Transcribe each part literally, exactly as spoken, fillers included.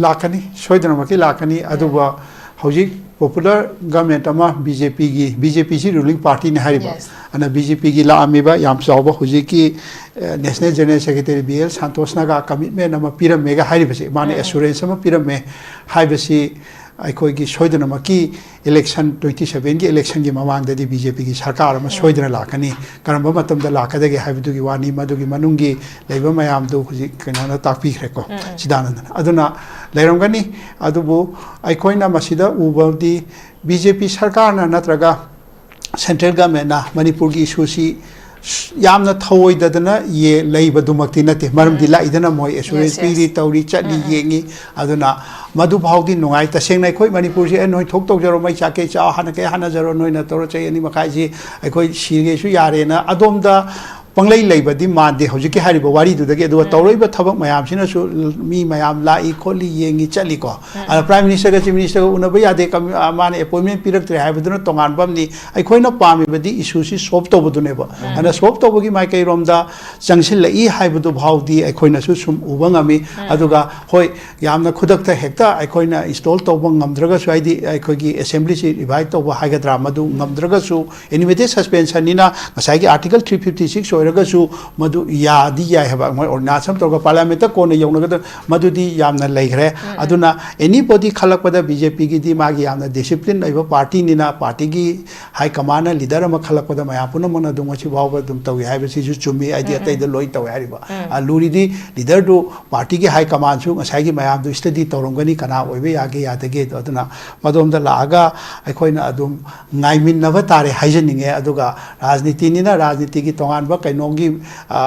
ꯂꯥꯛꯀꯅꯤ, ꯁꯣꯏꯗꯅꯃꯛꯀꯤ ꯂꯥꯛꯀꯅꯤ꯫ ꯑꯗꯨꯒ ꯍꯧꯖꯤꯛ popular government ꯑꯃ BJPꯒꯤ, BJPꯁꯤ ruling partyꯅꯤ ꯍꯥꯏꯔꯤꯕ꯫ Yes. ꯑꯗꯨꯅ BJPꯒꯤ ꯂꯥꯛꯑꯝꯃꯤꯕ ꯌꯥꯝ ꯆꯥꯎꯕ ꯍꯧꯖꯤꯛꯀꯤ, ꯑ, National General Secretary B L Santosꯅꯒ commitment ꯑꯃ ꯄꯤꯔꯝꯃꯦꯒ ꯍꯥꯏꯔꯤꯕꯁꯦ, ꯃꯥꯅ assurance ꯑꯃ ꯄꯤꯔꯝꯃꯦ ꯍꯥꯏꯕꯁꯤ ꯑꯩꯈꯣꯏꯒꯤ ꯁꯣꯏꯗꯅꯃꯛꯀꯤ election, twenty sevenꯒꯤ electionꯒꯤ ꯃꯃꯥꯡꯗꯗꯤ BJPꯒꯤ ꯁꯔꯀꯥꯔ ꯑꯃ ꯁꯣꯏꯗꯅ ꯂꯥꯛꯀꯅꯤ꯫ ꯀꯔꯝꯕ ꯃꯇꯝꯗ ꯂꯥꯛꯀꯗꯒꯦ ꯍꯥꯏꯕꯗꯨꯒꯤ ꯋꯥꯅꯤ, ꯃꯗꯨꯒꯤ ꯃꯅꯨꯡꯒꯤ ꯂꯩꯕ ꯃꯌꯥꯝꯗꯨ ꯍꯧꯖꯤꯛ ꯀꯩꯅꯣꯅ ꯇꯥꯛꯄꯤꯈ꯭ꯔꯦꯀꯣ, ꯁꯤꯗꯥꯅꯟꯗꯅ꯫ ꯑꯗꯨꯅ ꯂꯩꯔꯝꯒꯅꯤ꯫ ꯑꯗꯨꯕꯨ ꯑꯩꯈꯣꯏꯅ ꯃꯁꯤꯗ ꯎꯕꯗꯤ BJP ꯁꯔꯀꯥꯔꯅ ꯅꯠꯇ꯭ꯔꯒ central governmentꯅ ꯃꯅꯤꯄꯨꯔꯒꯤ issueꯁꯤ ꯌꯥꯝꯅ ꯊꯧꯑꯣꯏꯗꯗꯅ ꯌꯦ-, ꯂꯩꯕꯗꯨꯃꯛꯇꯤ ꯅꯠꯇꯦ꯫ ꯃꯔꯝꯗꯤ ꯂꯥꯛꯏꯗꯅ ꯃꯣꯏ assurance Yes, yes. ꯄꯤꯔꯤ, ꯇꯧꯔꯤ, ꯆꯠꯂꯤ, ꯌꯦꯡꯉꯤ꯫ ꯑꯗꯨꯅ ꯃꯗꯨ ꯐꯥꯎꯗꯤ ꯅꯨꯡꯉꯥꯏ꯫ ꯇꯁꯦꯡꯅ ꯑꯩꯈꯣꯏ ꯃꯅꯤꯄꯨꯔꯁꯤ "ꯑꯦ, ꯅꯣꯏ ꯊꯣꯛ ꯇꯧꯖꯔꯣ, ꯃꯩ ꯆꯥꯛꯀꯦ ꯆꯥꯎ, ꯍꯥꯟꯅ ꯀꯩ ꯍꯥꯟꯅꯖꯔꯣ, ꯅꯣꯏꯅ ꯇꯧꯔꯣ, ꯆꯍꯤ ꯑꯅꯤ ꯃꯈꯥꯏꯁꯤ ꯑꯩꯈꯣꯏ ꯁꯤꯔꯒꯦꯁꯨ ꯌꯥꯔꯦꯅ" ꯑꯗꯣꯝꯗ ꯄꯪꯂꯩ ꯂꯩꯕꯗꯤ ꯃꯥꯟꯗꯦ ꯍꯧꯖꯤꯛꯀꯤ ꯍꯥꯏꯔꯤꯕ ꯋꯥꯔꯤꯗꯨꯗꯒꯤ꯫ ꯑꯗꯨꯒ ꯇꯧꯔꯛꯏꯕ ꯊꯕꯛ ꯃꯌꯥꯝꯁꯤꯅꯁꯨ ꯃꯤ ꯃꯌꯥꯝ ꯂꯥꯛꯏ ꯈꯣꯠꯂꯤ, ꯌꯦꯡꯉꯤ ꯆꯠꯂꯤꯀꯣ꯫ ꯑꯗ Prime Ministerꯒ Chief Ministerꯒ ꯎꯅꯕ ꯌꯥꯗꯦ, ꯀꯝ-, ꯑ, ꯃꯥꯅ appointment ꯄꯤꯔꯛꯇ꯭ꯔꯦ ꯍꯥꯏꯕꯗꯨꯅ ꯇꯣꯉꯥꯟꯕ ꯑꯃꯅꯤ꯫ ꯑꯩꯈꯣꯏꯅ ꯄꯥꯝꯃꯤꯕꯗꯤ issueꯁꯤ solve ꯇꯧꯕꯗꯨꯅꯦꯕ꯫ ꯑꯗꯨꯅ solve ꯇꯧꯕꯒꯤ ꯃꯥꯏꯀꯩꯔꯣꯝꯗ ꯆꯪꯁꯤꯜꯂꯛꯏ ꯍꯥꯏꯕꯗꯨ ꯐꯥꯎꯗꯤ ꯑꯩꯈꯣꯏꯅꯁꯨ ꯁꯨꯝ ꯎꯕ ꯉꯝꯃꯤ꯫ ꯑꯗꯨꯒ ꯍꯣꯏ, ꯌꯥꯝꯅ ꯈꯨꯗꯛꯇ ꯍꯦꯛꯇ ꯑꯩꯈꯣꯏꯅ install ꯇꯧꯕ ꯉꯝꯗ꯭ꯔꯒꯁꯨ, ꯍꯥꯏꯗꯤ ꯑꯩꯈꯣꯏꯒꯤ assemblyꯁꯤ revive ꯇꯧꯕ ꯍꯥꯏꯒꯗ꯭ꯔꯥ, ꯃꯗꯨ ꯉꯝꯗ꯭ꯔꯒꯁꯨ, animated suspensionꯅꯤꯅ ꯉꯁꯥꯏꯒꯤ Article three fifty six ꯑꯣꯏꯔꯒꯁꯨ ꯃꯗꯨ ꯌꯥꯗꯤ ꯌꯥꯏ ꯍꯥꯏꯕ꯫ ꯃꯣꯏ ordinance ꯑꯃ ꯇꯧꯔꯒ Parliamentꯇ ꯀꯣꯟꯅ ꯌꯧꯅꯒꯗꯕ, ꯃꯗꯨꯗꯤ ꯌꯥꯝꯅ ꯂꯩꯈ꯭ꯔꯦ꯫ ꯑꯗꯨꯅ anybody ꯈꯜꯂꯛꯄꯗ BJPꯒꯤꯗꯤ ꯃꯥꯒꯤ ꯌꯥꯝꯅ discipline ꯂꯩꯕ partyꯅꯤꯅ, partyꯒꯤ high commandꯅ leader ꯑꯃ ꯈꯜꯂꯛꯄꯗ ꯃꯌꯥꯝ ꯄꯨꯝꯅꯃꯛꯅ ꯑꯗꯨꯝ ꯉꯁꯤ ꯐꯥꯎꯕ ꯑꯗꯨꯝ ꯇꯧꯏ ꯍꯥꯏꯕꯁꯤꯁꯨ ꯆꯨꯝꯃꯤ꯫ ꯍꯥꯏꯗꯤ ꯑꯇꯩꯗ ꯂꯣꯏ ꯇꯧꯏ ꯍꯥꯏꯔꯤꯕ꯫ ꯑ, ꯂꯨꯔꯤꯗꯤ leaderꯗꯨ, partyꯒꯤ high commandꯁꯨ ꯉꯁꯥꯏꯒꯤ ꯃꯌꯥꯝꯗꯨ study ꯇꯧꯔꯝꯒꯅꯤ, ꯀꯅꯥ ꯑꯣꯏꯕ ꯌꯥꯒꯦ ꯌꯥꯗꯒꯦꯗꯣ꯫ ꯑꯗꯨꯅ ꯃꯗꯣꯝꯗ ꯂꯥꯛꯑꯒ ꯑꯩꯈꯣꯏꯅ ꯑꯗꯨꯝ ꯉꯥꯏꯃꯤꯟꯅꯕ ꯇꯥꯔꯦ ꯍꯥꯏꯖꯅꯤꯡꯉꯦ꯫ ꯑꯗꯨꯒ ꯔꯥꯖꯅꯤꯇꯤꯅꯤꯅ ꯔꯥꯖꯅꯤꯇꯤꯒꯤ ꯇꯣꯉꯥꯟꯕ ꯀꯩꯅꯣꯒꯤ, ꯑ,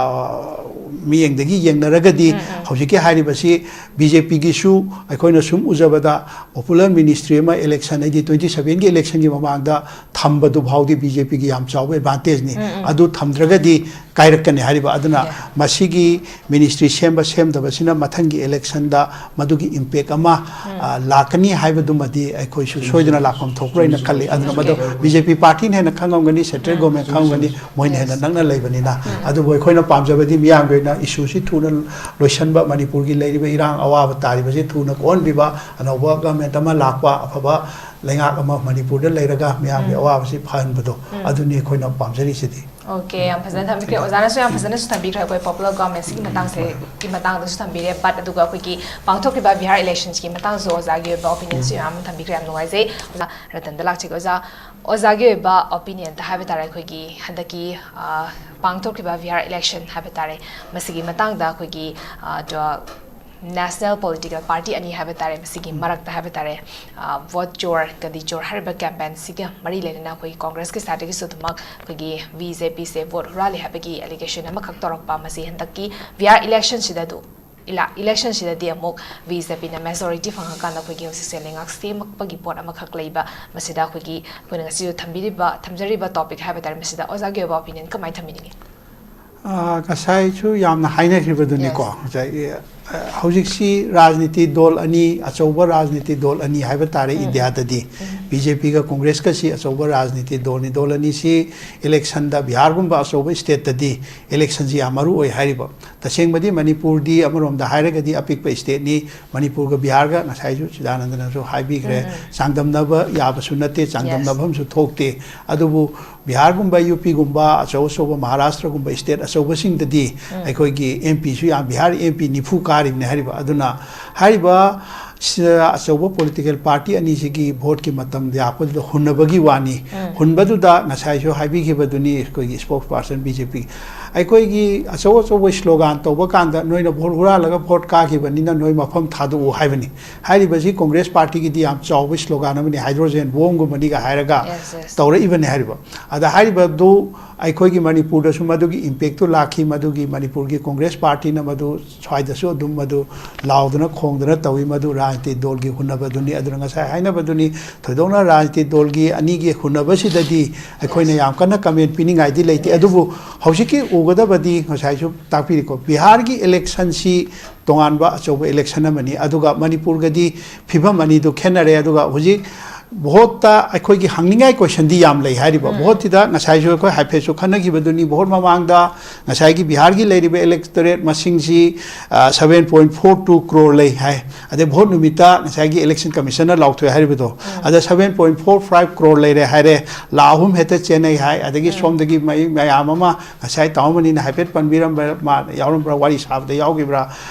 ꯃꯤꯠꯌꯦꯡꯗꯒꯤ ꯌꯦꯡꯅꯔꯒꯗꯤ ꯍꯧꯖꯤꯛꯀꯤ ꯍꯥꯏꯔꯤꯕꯁꯤ BJPꯒꯤꯁꯨ ꯑꯩꯈꯣꯏꯅ ꯁꯨꯝ ꯎꯖꯕꯗ popular ministry ꯑꯃ election, ꯍꯥꯏꯗꯤ twenty sevenꯒꯤ electionꯒꯤ ꯃꯃꯥꯡꯗ ꯊꯝꯕꯗꯨ ꯐꯥꯎꯗꯤ BJPꯒꯤ ꯌꯥꯝ ꯆꯥꯎꯕ advantageꯅꯤ꯫ ꯑꯗꯨ ꯊꯝꯗ꯭ꯔꯒꯗꯤ ꯀꯥꯏꯔꯛꯀꯅꯤ ꯍꯥꯏꯔꯤꯕ꯫ ꯑꯗꯨꯅ ꯃꯁꯤꯒꯤ ꯃꯤꯅꯤꯁꯇ꯭ꯔꯤ ꯁꯦꯝꯕ ꯁꯦꯝꯗꯕꯁꯤꯅ ꯃꯊꯪꯒꯤ ꯏꯂꯦꯛꯁꯟꯗ ꯃꯗꯨꯒꯤ ꯏꯝꯄꯦꯛ ꯑꯃ ꯂꯥꯛꯀꯅꯤ ꯍꯥꯏꯕꯗꯨꯃꯗꯤ ꯑꯩꯈꯣꯏꯁꯨ ꯁꯣꯏꯗꯅ ꯂꯥꯛꯐꯝ ꯊꯣꯛꯄ꯭ꯔꯥ ꯍꯥꯏꯅ ꯈꯜꯂꯤ꯫ ꯑꯗꯨꯅ ꯃꯗꯨ ꯕꯤ ꯖꯦ ꯄꯤ ꯄꯥꯔꯇꯤꯅ ꯍꯦꯟꯅ ꯈꯪꯉꯝꯒꯅꯤ, ꯁꯦꯟꯇ꯭ꯔꯦꯜ ꯒꯣꯔꯃꯦꯟ ꯈꯪꯉꯝꯒꯅꯤ, ꯃꯣꯏꯅ ꯍꯦꯟꯅ ꯅꯛꯅ ꯂꯩꯕꯅꯤꯅ꯫ ꯑꯗꯨꯕꯨ ꯑꯩꯈꯣꯏꯅ ꯄꯥꯝꯖꯕꯗꯤ ꯃꯤꯌꯥꯝꯒꯤ ꯑꯣꯏꯅ ꯏꯁꯨꯁꯤ ꯊꯨꯅ ꯂꯣꯏꯁꯤꯟꯕ, ꯃꯅꯤꯄꯨꯔꯒꯤ ꯂꯩꯔꯤꯕ ꯏꯔꯥꯡ ꯑꯋꯥꯕ ꯇꯥꯔꯤꯕꯁꯤ ꯊꯨꯅ ꯀꯣꯛꯍꯟꯕꯤꯕ, ꯑꯅꯧꯕ ꯒꯣꯔꯃꯦꯟ ꯑꯃ ꯂꯥꯛꯄ, ꯑꯐꯕ ꯂꯩꯉꯥꯛ ꯑꯃ ꯃꯅꯤꯄꯨꯔꯗ ꯂꯩꯔꯒ ꯃꯤꯌꯥꯝꯒꯤ ꯑꯋꯥꯕꯁꯤ ꯐꯍꯟꯕꯗꯣ, ꯑꯗꯨꯅꯤ ꯑꯩꯈꯣꯏꯅ ꯄꯥꯝꯖꯔꯤꯁꯤꯗꯤ꯫ ꯑꯣꯀꯦ, ꯌꯥꯝ ꯐꯖꯅ ꯊꯝꯕꯤꯈ꯭ꯔꯦ꯫ ꯑꯣꯖꯥꯅꯁꯨ ꯌꯥꯝ ꯐꯖꯅꯁꯨ ꯊꯝꯕꯤꯈ꯭ꯔꯦ ꯑꯩꯈꯣꯏ ꯄꯣꯄꯨꯂꯔ ꯒꯣꯔꯃꯦꯟꯁꯤꯒꯤ ꯃꯇꯥꯡꯁꯦ, ꯒꯤ ꯃꯇꯥꯡꯗꯁꯨ ꯊꯝꯕꯤꯔꯦ, ꯕꯠ ꯑꯗꯨꯒ ꯑꯩꯈꯣꯏꯒꯤ ꯄꯥꯡꯊꯣꯛꯈ꯭ꯔꯤꯕ ꯕꯤꯍꯥꯔ ꯏꯂꯦꯛꯁꯟꯁꯀꯤ ꯃꯇꯥꯡꯁꯨ ꯑꯣꯖꯥꯒꯤ ꯑꯣꯏꯕ ꯑꯣꯄꯤꯅꯤꯌꯟꯁꯨ ꯌꯥꯝ ꯊꯝꯕꯤꯈ꯭ꯔꯦ꯫ ꯌꯥꯝ ꯅꯨꯡꯉꯥꯏꯖꯩ꯫ ꯑꯣꯖꯥ ꯔꯇꯟꯗ ꯂꯥꯛꯆꯒꯦ꯫ ꯑꯣꯖꯥ, ꯑꯣꯖꯥꯒꯤ ꯑꯣꯏꯕ ꯑꯣꯄꯤꯅꯤꯌꯟꯗ ꯍꯥꯏꯕ ꯇꯥꯔꯦ, ꯑꯩꯈꯣꯏꯒꯤ ꯍꯟꯗꯛꯀꯤ ꯄꯥꯡꯊꯣꯛꯈ꯭ꯔꯤꯕ ꯕꯤꯍꯥꯔ ꯏꯂꯦꯛꯁꯟ ꯍꯥꯏꯕ ꯇꯥꯔꯦ, ꯃꯁꯤꯒꯤ ꯃꯇꯥꯡꯗ ꯑꯩꯈꯣꯏꯒꯤ ꯅꯦꯁꯅꯦꯜ ꯄꯣꯂꯤꯇꯤꯀꯦꯜ ꯄꯥꯔꯇꯤ ꯑꯅꯤ ꯍꯥꯏꯕ ꯇꯥꯔꯦ, ꯃꯁꯤꯒꯤ ꯃꯔꯛꯇ ꯍꯥꯏꯕ ꯇꯥꯔꯦ, ꯚꯣꯠ ꯆꯣꯔ ꯒꯗꯤ ꯆꯣꯔ ꯍꯥꯏꯔꯤꯕ ꯀꯦꯝꯄꯦꯟꯁꯤꯒ ꯃꯔꯤ ꯂꯩꯅꯅ ꯑꯩꯈꯣꯏꯒꯤ ꯀꯣꯡꯒ꯭ꯔꯦꯁꯀꯤ ꯁꯥꯏꯠꯇꯒꯤꯁꯨ ꯑꯗꯨꯃꯛ ꯑꯩꯈꯣꯏꯒꯤ ꯕꯤ ꯖꯦ ꯄꯤꯁꯦ ꯚꯣꯠ ꯍꯨꯔꯥꯜꯂꯤ ꯍꯥꯏꯕꯒꯤ ꯑꯦꯂꯤꯒꯦꯁꯟ ꯑꯃꯈꯛ ꯇꯧꯔꯛꯄ, ꯃꯁꯤ ꯍꯟꯗꯛꯀꯤ ꯕꯤꯍꯥꯔ ꯏꯂꯦꯛꯁꯟꯁꯤꯗ ꯑꯗꯨ ꯏꯂꯦꯛꯁꯟꯁꯤꯗꯗꯤ ꯑꯃꯨꯛ ꯕꯤ ꯖꯦ ꯄꯤꯅ ꯃꯦꯖꯣꯔꯤꯇꯤ ꯐꯪꯉꯀꯥꯟꯗ ꯑꯩꯈꯣꯏꯒꯤ ꯍꯧꯖꯤꯛꯁꯦ ꯂꯩꯉꯥꯛ ꯁꯦꯝꯃꯛꯄꯒꯤ ꯄꯣꯠ ꯑꯃꯈꯛ ꯂꯩꯕ, ꯃꯁꯤꯗ ꯑꯩꯈꯣꯏꯒꯤ ꯑꯩꯈꯣꯏꯅ ꯉꯁꯤ ꯊꯝꯕꯤꯔꯤꯕ, ꯊꯝꯖꯔꯤꯕ ꯇꯣꯄꯤꯛ ꯍꯥꯏꯕ ꯇꯥꯔꯦ, ꯃꯁꯤꯗ ꯑꯣꯖꯥꯒꯤ ꯑꯣꯏꯕ ꯑꯣꯄꯤꯅꯤꯌꯟ ꯀꯃꯥꯏꯅ ꯊꯝꯕꯤꯅꯤꯡꯉꯤ? ꯉꯁꯥꯏꯁꯨ ꯌꯥꯝꯅ ꯍꯥꯏꯅꯈꯤꯕꯗꯨꯅꯤꯀꯣ꯫ Yes. ꯉꯁꯥꯏ, ꯑ, ꯍꯧꯖꯤꯛꯁꯤ ꯔꯥꯖꯅꯤꯇꯤ ꯗꯣꯜ ꯑꯅꯤ, ꯑꯆꯧꯕ ꯔꯥꯖꯅꯤꯇꯤ ꯗꯣꯜ ꯑꯅꯤ ꯍꯥꯏꯕ ꯇꯥꯔꯦ ꯏꯟꯗꯤꯌꯥꯗꯗꯤ꯫ ꯕꯤ ꯖꯦ ꯄꯤꯒ ꯀꯣꯡꯒ꯭ꯔꯦꯁꯀꯁꯤ ꯑꯆꯧꯕ ꯔꯥꯖꯅꯤꯇꯤ ꯗꯣꯜꯅꯤ꯫ ꯗꯣꯜ ꯑꯅꯤꯁꯤ ꯏꯂꯦꯛꯁꯟꯗ ꯕꯤꯍꯥꯔꯒꯨꯝꯕ ꯑꯆꯧꯕ ꯁ꯭ꯇꯦꯠꯇꯗꯤ ꯏꯂꯦꯛꯁꯟꯁꯤ ꯌꯥꯝ ꯃꯔꯨ ꯑꯣꯏ ꯍꯥꯏꯔꯤꯕ꯫ ꯇꯁꯦꯡꯕꯗꯤ ꯃꯅꯤꯄꯨꯔꯗꯤ ꯑꯃꯔꯣꯝꯗ ꯍꯥꯏꯔꯒꯗꯤ ꯑꯄꯤꯛꯄ ꯁ꯭ꯇꯦꯠꯅꯤ꯫ ꯃꯅꯤꯄꯨꯔꯒ ꯕꯤꯍꯥꯔꯒ ꯉꯁꯥꯏꯁꯨ ꯆꯤꯗꯥꯅꯟꯗꯅꯁꯨ ꯍꯥꯏꯕꯤꯈ꯭ꯔꯦ, ꯆꯥꯡꯗꯝꯅꯕ ꯌꯥꯕꯁꯨ ꯅꯠꯇꯦ, ꯆꯥꯡꯗꯝꯅꯐꯝꯁꯨ ꯊꯣꯛꯇꯦ꯫ ꯑꯗꯨꯕꯨ ꯕꯤꯍꯥꯔꯒꯨꯝꯕ, ꯌꯨ ꯄꯤꯒꯨꯝꯕ, ꯑꯆꯧ ꯑꯆꯧꯕ ꯃꯍꯥꯔꯥꯁꯇ꯭ꯔꯒꯨꯝꯕ ꯁ꯭ꯇꯦꯠ ꯑꯆꯧꯕꯁꯤꯡꯗꯗꯤ ꯑꯩꯈꯣꯏꯒꯤ ꯑꯦꯝ ꯄꯤꯁꯨ ꯌꯥꯝ, ꯕꯤꯍꯥꯔ ꯑꯦꯝ ꯄꯤ ꯅꯤꯐꯨ ꯀꯥꯔꯤꯕꯅꯤ ꯍꯥꯏꯔꯤꯕ꯫ ꯑꯗꯨꯅ ꯍꯥꯏꯔꯤꯕ ꯁ-, ꯑꯆꯧꯕ ꯄꯣꯂꯤꯇꯤꯀꯦꯜ ꯄꯥꯔꯇꯤ ꯑꯅꯤꯁꯤꯒꯤ ꯚꯣꯠꯀꯤ ꯃꯇꯝ ꯂꯥꯛꯄꯗꯨꯗ ꯍꯨꯟꯅꯕꯒꯤ ꯋꯥꯅꯤ꯫ ꯍꯨꯟꯕꯗꯨꯗ ꯉꯁꯥꯏꯁꯨ ꯍꯥꯏꯕꯤꯈꯤꯕꯗꯨꯅꯤ ꯑꯩꯈꯣꯏꯒꯤ ꯁ꯭ꯄꯣꯛꯁ ꯄꯥꯔꯁꯟ ꯕꯤ ꯖꯦ ꯄꯤ꯫ ꯑꯩꯈꯣꯏꯒꯤ ꯑꯆꯧ ꯑꯆꯧꯕ ꯁ꯭ꯂꯣꯒꯥꯟ ꯇꯧꯕ ꯀꯥꯟꯗ ꯅꯣꯏꯅ ꯚꯣꯠ ꯍꯨꯔꯥꯜꯂꯒ ꯚꯣꯠ ꯀꯥꯈꯤꯕꯅꯤꯅ ꯅꯣꯏ ꯃꯐꯝ ꯊꯥꯗꯣꯛꯎ ꯍꯥꯏꯕꯅꯤ꯫ ꯍꯥꯏꯔꯤꯕꯁꯤ ꯀꯣꯡꯒ꯭ꯔꯦꯁ ꯄꯥꯔꯇꯤꯒꯤꯗꯤ ꯌꯥꯝ ꯆꯥꯎꯕ ꯁ꯭ꯂꯣꯒꯥꯟ ꯑꯃꯅꯤ, ꯍꯥꯏꯗ꯭ꯔꯣꯖꯦꯟ ꯕꯣꯝꯒꯨꯝꯕꯅꯤꯒ ꯍꯥꯏꯔꯒ Yes, yes. ꯇꯧꯔꯛꯏꯕꯅꯤ ꯍꯥꯏꯔꯤꯕ꯫ ꯑꯗ ꯍꯥꯏꯔꯤꯕꯗꯨ ꯑꯩꯈꯣꯏꯒꯤ ꯃꯅꯤꯄꯨꯔꯗꯁꯨ ꯃꯗꯨꯒꯤ ꯏꯝꯄꯦꯛꯇꯨ ꯂꯥꯛꯈꯤ꯫ ꯃꯗꯨꯒꯤ ꯃꯅꯤꯄꯨꯔꯒꯤ ꯀꯣꯡꯒ꯭ꯔꯦꯁ ꯄꯥꯔꯇꯤꯅ ꯃꯗꯨ ꯁ꯭ꯋꯥꯏꯗꯁꯨ ꯑꯗꯨꯝ ꯃꯗꯨ ꯂꯥꯎꯗꯅ ꯈꯣꯡꯗꯅ ꯇꯧꯏ꯫ ꯃꯗꯨ ꯔꯥꯖꯅꯤꯇꯤ ꯗꯣꯜꯒꯤ ꯍꯨꯟꯅꯕꯗꯨꯅꯤ꯫ ꯑꯗꯨꯅ ꯉꯁꯥꯏ ꯍꯥꯏꯅꯕꯗꯨꯅꯤ, ꯊꯣꯏꯗꯣꯛꯅ ꯔꯥꯖꯅꯤꯇꯤ ꯗꯣꯜꯒꯤ ꯑꯅꯤꯒꯤ ꯍꯨꯟꯅꯕꯁꯤꯗꯗꯤ ꯑꯩꯈꯣꯏꯅ ꯌꯥꯝ ꯀꯟꯅ ꯀꯃꯦꯟ ꯄꯤꯅꯤꯡꯉꯥꯏꯗꯤ ꯂꯩꯇꯦ꯫ ꯑꯗꯨꯕꯨ ꯍꯧꯖꯤꯛꯀꯤ ꯇꯧꯒꯗꯕꯗꯤ ꯉꯁꯥꯏꯁꯨ ꯇꯥꯛꯄꯤꯔꯤꯀꯣ, ꯕꯤꯍꯥꯔꯒꯤ ꯏꯂꯦꯛꯁꯟꯁꯤ ꯇꯣꯉꯥꯟꯕ ꯑꯆꯧꯕ ꯏꯂꯦꯛꯁꯟ ꯑꯃꯅꯤ, ꯑꯗꯨꯒ ꯃꯅꯤꯄꯨꯔꯒꯗꯤ ꯐꯤꯕꯝ ꯑꯅꯤꯗꯨ ꯈꯦꯠꯅꯔꯦ꯫ ꯑꯗꯨꯒ ꯍꯧꯖꯤꯛ ꯚꯣꯠꯇ ꯑꯩꯈꯣꯏꯒꯤ ꯍꯪꯅꯤꯡꯉꯥꯏ ꯀꯣꯏꯁꯟꯗꯤ ꯌꯥꯝ ꯂꯩ ꯍꯥꯏꯔꯤꯕ꯫ ꯎꯝ꯫ ꯚꯣꯠꯁꯤꯗ ꯉꯁꯥꯏꯁꯨ ꯑꯩꯈꯣꯏ ꯍꯥꯏꯐꯦꯠꯁꯨ ꯈꯟꯅꯈꯤꯕꯗꯨꯅꯤ, ꯚꯣꯠ ꯃꯃꯥꯡꯗ ꯉꯁꯥꯏꯒꯤ ꯕꯤꯍꯥꯔꯒꯤ ꯂꯩꯔꯤꯕ ꯏꯂꯦꯛꯇꯣꯔꯦꯠ ꯃꯁꯤꯡꯁꯤ, ꯑ, seven point four two crore ꯂꯩ ꯍꯥꯏ꯫ ꯑꯗꯩ ꯚꯣꯠ ꯅꯨꯃꯤꯠꯇ ꯉꯁꯥꯏꯒꯤ ꯏꯂꯦꯛꯁꯟ ꯀꯃꯤꯁꯟꯅ ꯂꯥꯎꯊꯣꯛꯑꯦ ꯍꯥꯏꯔꯤꯕꯗꯣ, ꯎꯝ꯫ ꯑꯗ seven point four five crore ꯂꯩꯔꯦ ꯍꯥꯏꯔꯦ, ꯂꯥꯈ ꯑꯍꯨꯝ ꯍꯦꯛꯇ ꯆꯦꯟꯅꯩ ꯍꯥꯏ꯫ ꯑꯗꯒꯤ ꯎꯝ꯫ ꯁꯣꯝꯗꯒꯤ ꯃꯩ ꯃꯌꯥꯝ ꯑꯃ ꯉꯁꯥꯏ ꯇꯥꯎꯃꯅꯤꯅ ꯍꯥꯏꯐꯦꯠ ꯄꯟꯕꯤꯔꯝꯕ ꯃꯥ-, ꯌꯥꯎꯔꯝꯕ꯭ꯔꯥ, ꯋꯥꯔꯤ ꯁꯥꯕꯗ ꯌꯥꯎꯈꯤꯕ꯭ꯔꯥ?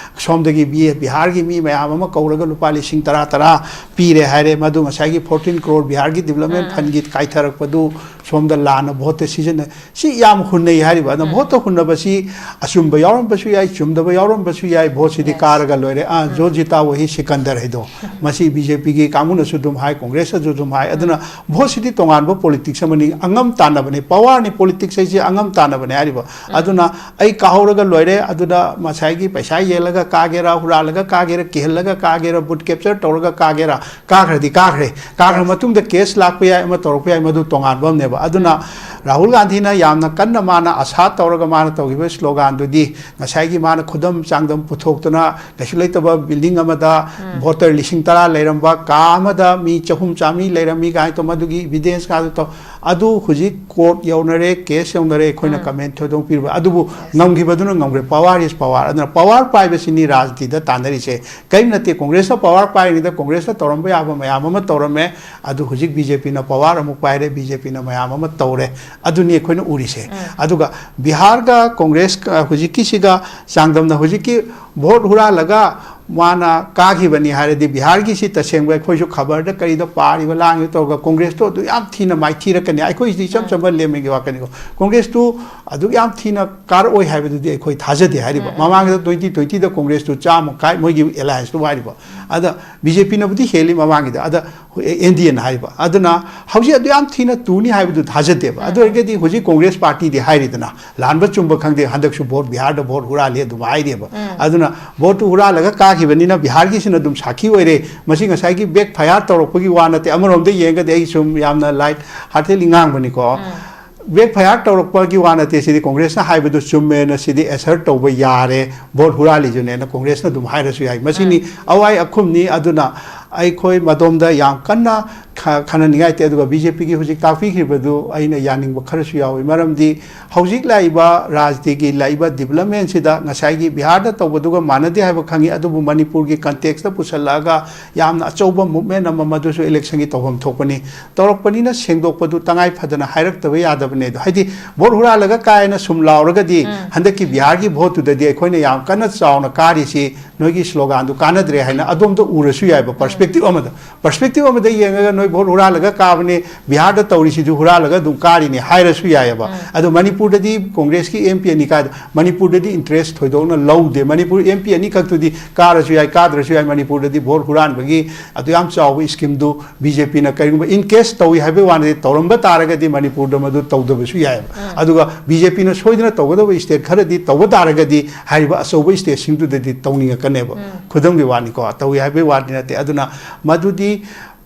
ꯁꯣꯝꯗꯒꯤ ꯕꯤ-, ꯕꯤꯍꯥꯔꯒꯤ ꯃꯤ ꯃꯌꯥꯝ ꯑꯃ ꯀꯧꯔꯒ ꯂꯨꯄꯥ ꯂꯤꯁꯤꯡ ꯇꯔꯥ ꯇꯔꯥ ꯄꯤꯔꯦ ꯍꯥꯏꯔꯦ꯫ ꯃꯗꯨ ꯉꯁꯥꯏꯒꯤ fourteen crore ꯕꯤꯍꯥꯔꯒꯤ development ꯎꯝ꯫ Fundꯒꯤ ꯀꯥꯏꯊꯔꯛꯄꯗꯨ ꯁꯣꯝꯗ ꯂꯥꯟꯅ ꯚꯣꯠꯇ ꯁꯤꯖꯤꯟꯅꯩ꯫ ꯁꯤ ꯌꯥꯝ ꯍꯨꯟꯅꯩ ꯍꯥꯏꯔꯤꯕ꯫ ꯑꯗꯨꯅ ꯎꯝ꯫ ꯚꯣꯠꯇ ꯍꯨꯟꯅꯕꯁꯤ ꯑꯆꯨꯝꯕ ꯌꯥꯎꯔꯝꯕꯁꯨ ꯌꯥꯏ, ꯆꯨꯝꯗꯕ ꯌꯥꯎꯔꯝꯕꯁꯨ ꯌꯥꯏ, ꯚꯣꯠꯁꯤꯗꯤ Yes. ꯀꯥꯔꯒ ꯂꯣꯏꯔꯦ꯫ ꯑꯥ, ꯎꯝ꯫ ꯖꯣ ꯖꯤꯇꯥ ꯋꯥꯍꯤ ꯁꯤꯀꯟꯗꯔ ꯍꯥꯏꯗꯣ, ꯃꯁꯤ ꯕꯤ ꯖꯦ ꯄꯤꯒꯤ ꯀꯥꯡꯕꯨꯅꯁꯨ ꯑꯗꯨꯝ ꯍꯥꯏ, ꯀꯣꯡꯒ꯭ꯔꯦꯁꯅꯁꯨ ꯑꯗꯨꯝ ꯍꯥꯏ꯫ ꯑꯗꯨꯅ ꯎꯝ꯫ ꯚꯣꯠꯁꯤꯗꯤ ꯇꯣꯉꯥꯟꯕ ꯄꯣꯂꯤꯇꯤꯛꯁ ꯑꯃꯅꯤ, ꯑꯉꯝ ꯇꯥꯟꯅꯕꯅꯤ, ꯄꯋꯥꯔꯅꯤ, ꯄꯣꯂꯤꯇꯤꯛꯁ ꯍꯥꯏꯁꯦ ꯑꯉꯝ ꯇꯥꯟꯅꯕꯅꯦ ꯍꯥꯏꯔꯤꯕ꯫ ꯎꯝ꯫ ꯑꯗꯨꯅ ꯑꯩ ꯀꯥꯍꯧꯔꯒ ꯂꯣꯏꯔꯦ, ꯑꯗꯨꯅ ꯉꯁꯥꯏꯒꯤ ꯄꯩꯁꯥ ꯌꯦꯜꯂꯒ ꯀꯥꯒꯦꯔꯥ, ꯍꯨꯔꯥꯜꯂꯒ ꯀꯥꯒꯦꯔꯥ, ꯀꯤꯍꯜꯂꯒ ꯀꯥꯒꯦꯔꯥ, ꯕꯨꯠ ꯀꯦꯞꯆꯔ ꯇꯧꯔꯒ ꯀꯥꯒꯦꯔꯥ, ꯀꯥꯈ꯭ꯔꯗꯤ ꯀꯥꯈ꯭ꯔꯦ, ꯀꯥꯈ꯭ꯔ Yes. ꯃꯇꯨꯡꯗ ꯀꯦꯁ ꯂꯥꯛꯄ ꯌꯥꯏ, ꯑꯃ ꯇꯧꯔꯛꯄ ꯌꯥꯏ, ꯃꯗꯨ ꯇꯣꯉꯥꯟꯕ ꯑꯃꯅꯦꯕ꯫ ꯑꯗꯨꯅ ꯎꯝ꯫ ꯔꯥꯍꯨꯜ ꯒꯥꯟꯙꯤꯅ ꯌꯥꯝꯅ ꯀꯟꯅ ꯃꯥꯅ ꯑꯁꯥ ꯇꯧꯔꯒ ꯃꯥꯅ ꯇꯧꯈꯤꯕ ꯁ꯭ꯂꯣꯒꯥꯟꯗꯨꯗꯤ ꯉꯁꯥꯏꯒꯤ ꯃꯥꯅ ꯈꯨꯗꯝ ꯆꯥꯡꯗꯝ ꯄꯨꯊꯣꯛꯇꯅ ꯀꯩꯁꯨ ꯂꯩꯇꯕ ꯕꯤꯜꯗꯤꯡ ꯑꯃꯗ ꯎꯝ꯫ ꯚꯣꯇꯔ ꯂꯤꯁꯤꯡ ꯇꯔꯥ ꯂꯩꯔꯝꯕ, ꯀꯥ ꯑꯃꯗ ꯃꯤ ꯆꯍꯨꯝ ꯆꯥꯝꯃꯔꯤ ꯂꯩꯔꯝꯃꯤ ꯀꯥꯏꯅ ꯇꯧ, ꯃꯗꯨꯒꯤ ꯏꯚꯤꯗꯦꯟꯁ ꯀꯥꯗꯨ ꯇꯧ꯫ ꯑꯗꯨ ꯍꯧꯖꯤꯛ ꯀꯣꯔꯠ ꯌꯧꯅꯔꯦ, ꯀꯦꯁ ꯌꯧꯅꯔꯦ, ꯑꯩꯈꯣꯏꯅ ꯎꯝ꯫ ꯀꯃꯦꯟ ꯊꯣꯏꯗꯣꯛ ꯄꯤꯔꯨꯕ꯫ ꯑꯗꯨꯕꯨ Yes. ꯉꯝꯈꯤꯕꯗꯨꯅ ꯉꯝꯈ꯭ꯔꯦ꯫ Power is power꯫ ꯑꯗꯨꯅ power ꯄꯥꯏꯕꯁꯤꯅꯤ ꯔꯥꯖꯅꯤꯇꯤꯗ ꯇꯥꯟꯅꯔꯤꯁꯦ꯫ ꯀꯔꯤꯝ ꯅꯠꯇꯦ, ꯀꯣꯡꯒ꯭ꯔꯦꯁꯅ power ꯄꯥꯏꯔꯤꯉꯩꯗ ꯀꯣꯡꯒ꯭ꯔꯦꯁꯅ ꯇꯧꯔꯝꯕ ꯌꯥꯕ ꯃꯌꯥꯝ ꯑꯃ ꯇꯧꯔꯝꯃꯦ꯫ ꯑꯗꯨ ꯍꯧꯖꯤꯛ ꯕꯤ ꯖꯦ ꯄꯤꯅ power ꯑꯃꯨꯛ ꯄꯥꯏꯔꯦ, ꯕꯤ ꯖꯦ ꯄꯤꯅ ꯃꯌꯥꯝ ꯑꯃ ꯇꯧꯔꯦ꯫ ꯑꯗꯨꯅꯤ ꯑꯩꯈꯣꯏꯅ ꯎꯔꯤꯁꯦ꯫ ꯎꯝ꯫ ꯑꯗꯨꯒ ꯕꯤꯍꯥꯔꯒ ꯀꯣꯡꯒ꯭ꯔꯦꯁ, ꯑ, ꯍꯧꯖꯤꯛꯀꯤꯁꯤꯒ ꯆꯥꯡꯗꯝꯅ ꯍꯧꯖꯤꯛꯀꯤ ꯚꯣꯠ ꯍꯨꯔꯥꯜꯂꯒ ꯃꯥꯅ ꯀꯥꯈꯤꯕꯅꯤ ꯍꯥꯏꯔꯗꯤ ꯕꯤꯍꯥꯔꯒꯤꯁꯤ ꯇꯁꯦꯡꯕ ꯑꯩꯈꯣꯏꯁꯨ ꯈꯕꯔꯗ ꯀꯔꯤꯗ ꯄꯥꯔꯤꯕ ꯂꯥꯡꯉꯤꯕ ꯇꯧꯔꯒ ꯀꯣꯡꯒ꯭ꯔꯦꯁꯇꯣ ꯑꯗꯨ ꯌꯥꯝ ꯊꯤꯅ ꯃꯥꯏꯊꯤꯔꯛꯀꯅꯤ꯫ ꯑꯩꯈꯣꯏꯁꯤꯗꯤ ꯏꯆꯝ ꯎꯝ꯫ ꯆꯝꯕ ꯂꯦꯝꯃꯤꯒꯤ ꯋꯥꯈꯜꯅꯤꯀꯣ꯫ ꯀꯣꯡꯒ꯭ꯔꯦꯁꯇꯨ ꯑꯗꯨꯛ ꯌꯥꯝ ꯊꯤꯅ ꯀꯥꯔꯛꯑꯣꯏ ꯍꯥꯏꯕꯗꯨꯗꯤ ꯑꯩꯈꯣꯏ ꯊꯥꯖꯗꯦ ꯍꯥꯏꯔꯤꯕ꯫ ꯎꯝ, ꯎꯝ꯫ ꯃꯃꯥꯡꯗ twenty twentyꯗ ꯀꯣꯡꯒ꯭ꯔꯦꯁꯇꯨ ꯆꯥꯝꯃ ꯀꯥꯏ, ꯃꯣꯏꯒꯤ allianceꯇꯨ ꯍꯥꯏꯔꯤꯕ꯫ ꯑꯗ ꯕꯤ ꯖꯦ ꯄꯤꯅꯕꯨꯗꯤ ꯍꯦꯜꯂꯤ ꯃꯃꯥꯡꯒꯤꯗ꯫ ꯑꯗ ꯑꯦꯟ ꯗꯤ ꯑꯦꯅ ꯍꯥꯏꯕ꯫ ꯑꯗꯨꯅ ꯍꯧꯖꯤꯛ ꯑꯗꯨ ꯌꯥꯝ ꯊꯤꯅ ꯇꯨꯅꯤ ꯍꯥꯏꯕꯗꯨ ꯊꯥꯖꯗꯦꯕ꯫ ꯎꯝ, ꯑꯗꯨ ꯎꯝ꯫ ꯑꯣꯏꯔꯒꯗꯤ ꯍꯧꯖꯤꯛ ꯀꯣꯡꯒ꯭ꯔꯦꯁ ꯄꯥꯔꯇꯤꯗꯤ ꯍꯥꯏꯔꯤꯗꯅ, ꯂꯥꯟꯕ ꯆꯨꯝꯕ ꯈꯪꯗꯦ, ꯍꯟꯗꯛꯁꯨ ꯚꯣꯠ ꯕꯤꯍꯥꯔꯗ ꯚꯣꯠ ꯍꯨꯔꯥꯜꯂꯤ ꯑꯗꯨꯝ ꯍꯥꯏꯔꯤꯕ꯫ ꯎꯝ꯫ ꯑꯗꯨꯅ ꯚꯣꯠꯇꯨ ꯍꯨꯔꯥꯜꯂꯒ ꯀꯥꯈꯤꯕꯅꯤꯅ ꯕꯤꯍꯥꯔꯒꯤꯁꯤꯅ ꯑꯗꯨꯝ ꯁꯥꯈꯤ ꯑꯣꯏꯔꯦ꯫ ꯃꯁꯤ ꯉꯁꯥꯏꯒꯤ backfire ꯇꯧꯔꯛꯄꯒꯤ ꯋꯥ ꯅꯠꯇꯦ꯫ ꯑꯃꯔꯣꯝꯗ ꯌꯦꯡꯉꯒꯗꯤ ꯑꯩ ꯁꯨꯝ ꯌꯥꯝꯅ light heartedly ꯉꯥꯡꯕꯅꯤꯀꯣ꯫ ꯎꯝ꯫ ꯕꯦꯛ ꯐꯌꯥꯔ ꯇꯧꯔꯛꯄꯒꯤ ꯋꯥ ꯅꯠꯇꯦ, ꯁꯤꯗꯤ ꯀꯣꯡꯒ꯭ꯔꯦꯁꯅ ꯍꯥꯏꯕꯗꯨ ꯆꯨꯝꯃꯦꯅ, ꯁꯤꯗꯤ ꯑꯦꯁꯔꯠ ꯇꯧꯕ ꯌꯥꯔꯦ, ꯚꯣꯠ ꯍꯨꯔꯥꯜꯂꯤꯗꯨꯅꯦꯅ ꯀꯣꯡꯒ꯭ꯔꯦꯁꯅ ꯑꯗꯨꯝ ꯍꯥꯏꯔꯁꯨ ꯌꯥꯏ꯫ ꯃꯁꯤꯅꯤ ꯑꯋꯥꯏ ꯑꯈꯨꯝꯅꯤ꯫ ꯑꯗꯨꯅ ꯑꯩꯈꯣꯏ ꯃꯗꯣꯝꯗ ꯌꯥꯝ ꯀꯟꯅ ꯈ-, ꯈꯟꯅꯅꯤꯡꯉꯥꯏ ꯂꯩꯇꯦ꯫ ꯑꯗꯨꯒ ꯕꯤ ꯖꯦ ꯄꯤꯒꯤ ꯍꯧꯖꯤꯛ ꯇꯥꯛꯄꯤꯈꯤꯕꯗꯨ ꯑꯩꯅ ꯌꯥꯅꯤꯡꯕ ꯈꯔꯁꯨ ꯌꯥꯎꯏ꯫ ꯃꯔꯝꯗꯤ ꯍꯧꯖꯤꯛ ꯂꯥꯛꯏꯕ ꯔꯥꯖꯅꯤꯇꯤꯒꯤ ꯂꯥꯛꯏꯕ ꯗꯤꯕꯂꯞꯃꯦꯟꯁꯤꯗ ꯉꯁꯥꯏꯒꯤ ꯕꯤꯍꯥꯔꯗ ꯇꯧꯕꯗꯨꯒ ꯃꯥꯟꯅꯗꯦ ꯍꯥꯏꯕ ꯈꯪꯉꯤ, ꯑꯗꯨꯕꯨ ꯃꯅꯤꯄꯨꯔꯒꯤ ꯀꯟꯇꯦꯛꯁꯇ ꯄꯨꯁꯜꯂꯛꯑꯒ ꯌꯥꯝꯅ ꯑꯆꯧꯕ ꯃꯨꯞꯃꯦꯟ ꯑꯃ ꯃꯗꯨꯁꯨ ꯏꯂꯦꯛꯁꯟꯒꯤ ꯇꯧꯐꯝ ꯊꯣꯛꯄꯅꯤ꯫ ꯇꯧꯔꯛꯄꯅꯤꯅ ꯁꯦꯡꯗꯣꯛꯄꯗꯨ ꯇꯉꯥꯏ ꯐꯗꯅ ꯍꯥꯏꯔꯛꯇꯕ ꯌꯥꯗꯕꯅꯦ꯫ ꯑꯗꯣ ꯍꯥꯏꯗꯤ ꯚꯣꯠ ꯍꯨꯔꯥꯜꯂꯒ ꯀꯥꯏꯅ ꯁꯨꯝ ꯂꯥꯎꯔꯒꯗꯤ ꯎꯝ꯫ ꯍꯟꯗꯛꯀꯤ ꯕꯤꯍꯥꯔꯒꯤ ꯚꯣꯠꯇꯨꯗꯗꯤ ꯑꯩꯈꯣꯏꯅ ꯌꯥꯝ ꯀꯟꯅ ꯆꯥꯎꯅ ꯀꯥꯔꯤꯁꯤ ꯅꯣꯏꯒꯤ ꯁ꯭ꯂꯣꯒꯥꯟꯗꯨ ꯀꯥꯟꯅꯗ꯭ꯔꯦ ꯍꯥꯏꯅ ꯑꯗꯣꯝꯗ ꯎꯔꯁꯨ ꯌꯥꯏꯕ, ꯎꯝ꯫ ꯄꯔꯁꯄꯦꯛꯇꯤꯞ ꯑꯃꯗ꯫ ꯄꯔꯁꯄꯦꯛꯇꯤꯞ ꯑꯃꯗ ꯌꯦꯡꯉꯒ ꯅꯣꯏ ꯚꯣꯠ ꯍꯨꯔꯥꯜꯂꯒ ꯀꯥꯕꯅꯦ, ꯕꯤꯍꯥꯔꯗ ꯇꯧꯔꯤꯁꯤꯁꯨ ꯍꯨꯔꯥꯜꯂꯒ ꯑꯗꯨꯝ ꯀꯥꯔꯤꯅꯦ ꯍꯥꯏꯔꯁꯨ ꯌꯥꯏꯑꯕ꯫ ꯎꯝ꯫ ꯑꯗꯣ ꯃꯅꯤꯄꯨꯔꯗꯗꯤ ꯀꯣꯡꯒ꯭ꯔꯦꯁꯀꯤ ꯑꯦꯝ ꯄꯤ ꯑꯅꯤ ꯀꯥꯏꯗ, ꯃꯅꯤꯄꯨꯔꯗꯗꯤ ꯏꯟꯇꯔꯦꯁ ꯊꯣꯏꯗꯣꯛꯅ ꯂꯧꯗꯦ꯫ ꯃꯅꯤꯄꯨꯔ ꯑꯦꯝ ꯄꯤ ꯑꯅꯤꯈꯛꯇꯨꯗꯤ ꯀꯥꯔꯁꯨ ꯌꯥꯏ, ꯀꯥꯗ꯭ꯔꯁꯨ ꯌꯥꯏ, ꯃꯅꯤꯄꯨꯔꯗꯗꯤ ꯚꯣꯠ ꯍꯨꯔꯥꯟꯕꯒꯤ ꯑꯗꯨ ꯌꯥꯝ ꯆꯥꯎꯕ ꯁ꯭ꯀꯤꯝꯗꯨ ꯕꯤ ꯖꯦ ꯄꯤꯅ ꯀꯔꯤꯒꯨꯝꯕ ꯏꯟ ꯀꯦꯁ ꯇꯧꯏ ꯍꯥꯏꯕꯒꯤ ꯋꯥꯅꯤ, ꯇꯧꯔꯝꯕ ꯇꯥꯔꯒꯗꯤ ꯃꯅꯤꯄꯨꯔꯗ ꯃꯗꯨ ꯇꯧꯗꯕꯁꯨ ꯌꯥꯏꯑꯕ꯫ ꯎꯝ꯫ ꯑꯗꯨꯒ ꯕꯤ ꯖꯦ ꯄꯤꯅ ꯁꯣꯏꯗꯅ ꯇꯧꯒꯗꯕ ꯁ꯭ꯇꯦꯠ ꯈꯔꯗꯤ ꯇꯧꯕ ꯇꯥꯔꯒꯗꯤ ꯍꯥꯏꯔꯤꯕ ꯑꯆꯧꯕ ꯁ꯭ꯇꯦꯠꯁꯤꯡꯗꯨꯗꯗꯤ ꯇꯧꯅꯤꯡꯉꯛꯀꯅꯦꯕ꯫ ꯎꯝ꯫ ꯈꯨꯗꯝꯒꯤ ꯋꯥꯅꯤꯀꯣ, ꯇꯧꯏ ꯍꯥꯏꯕꯒꯤ ꯋꯥꯗꯤ ꯅꯠꯇꯦ꯫ ꯑꯗꯨꯅ ꯃꯗꯨꯗꯤ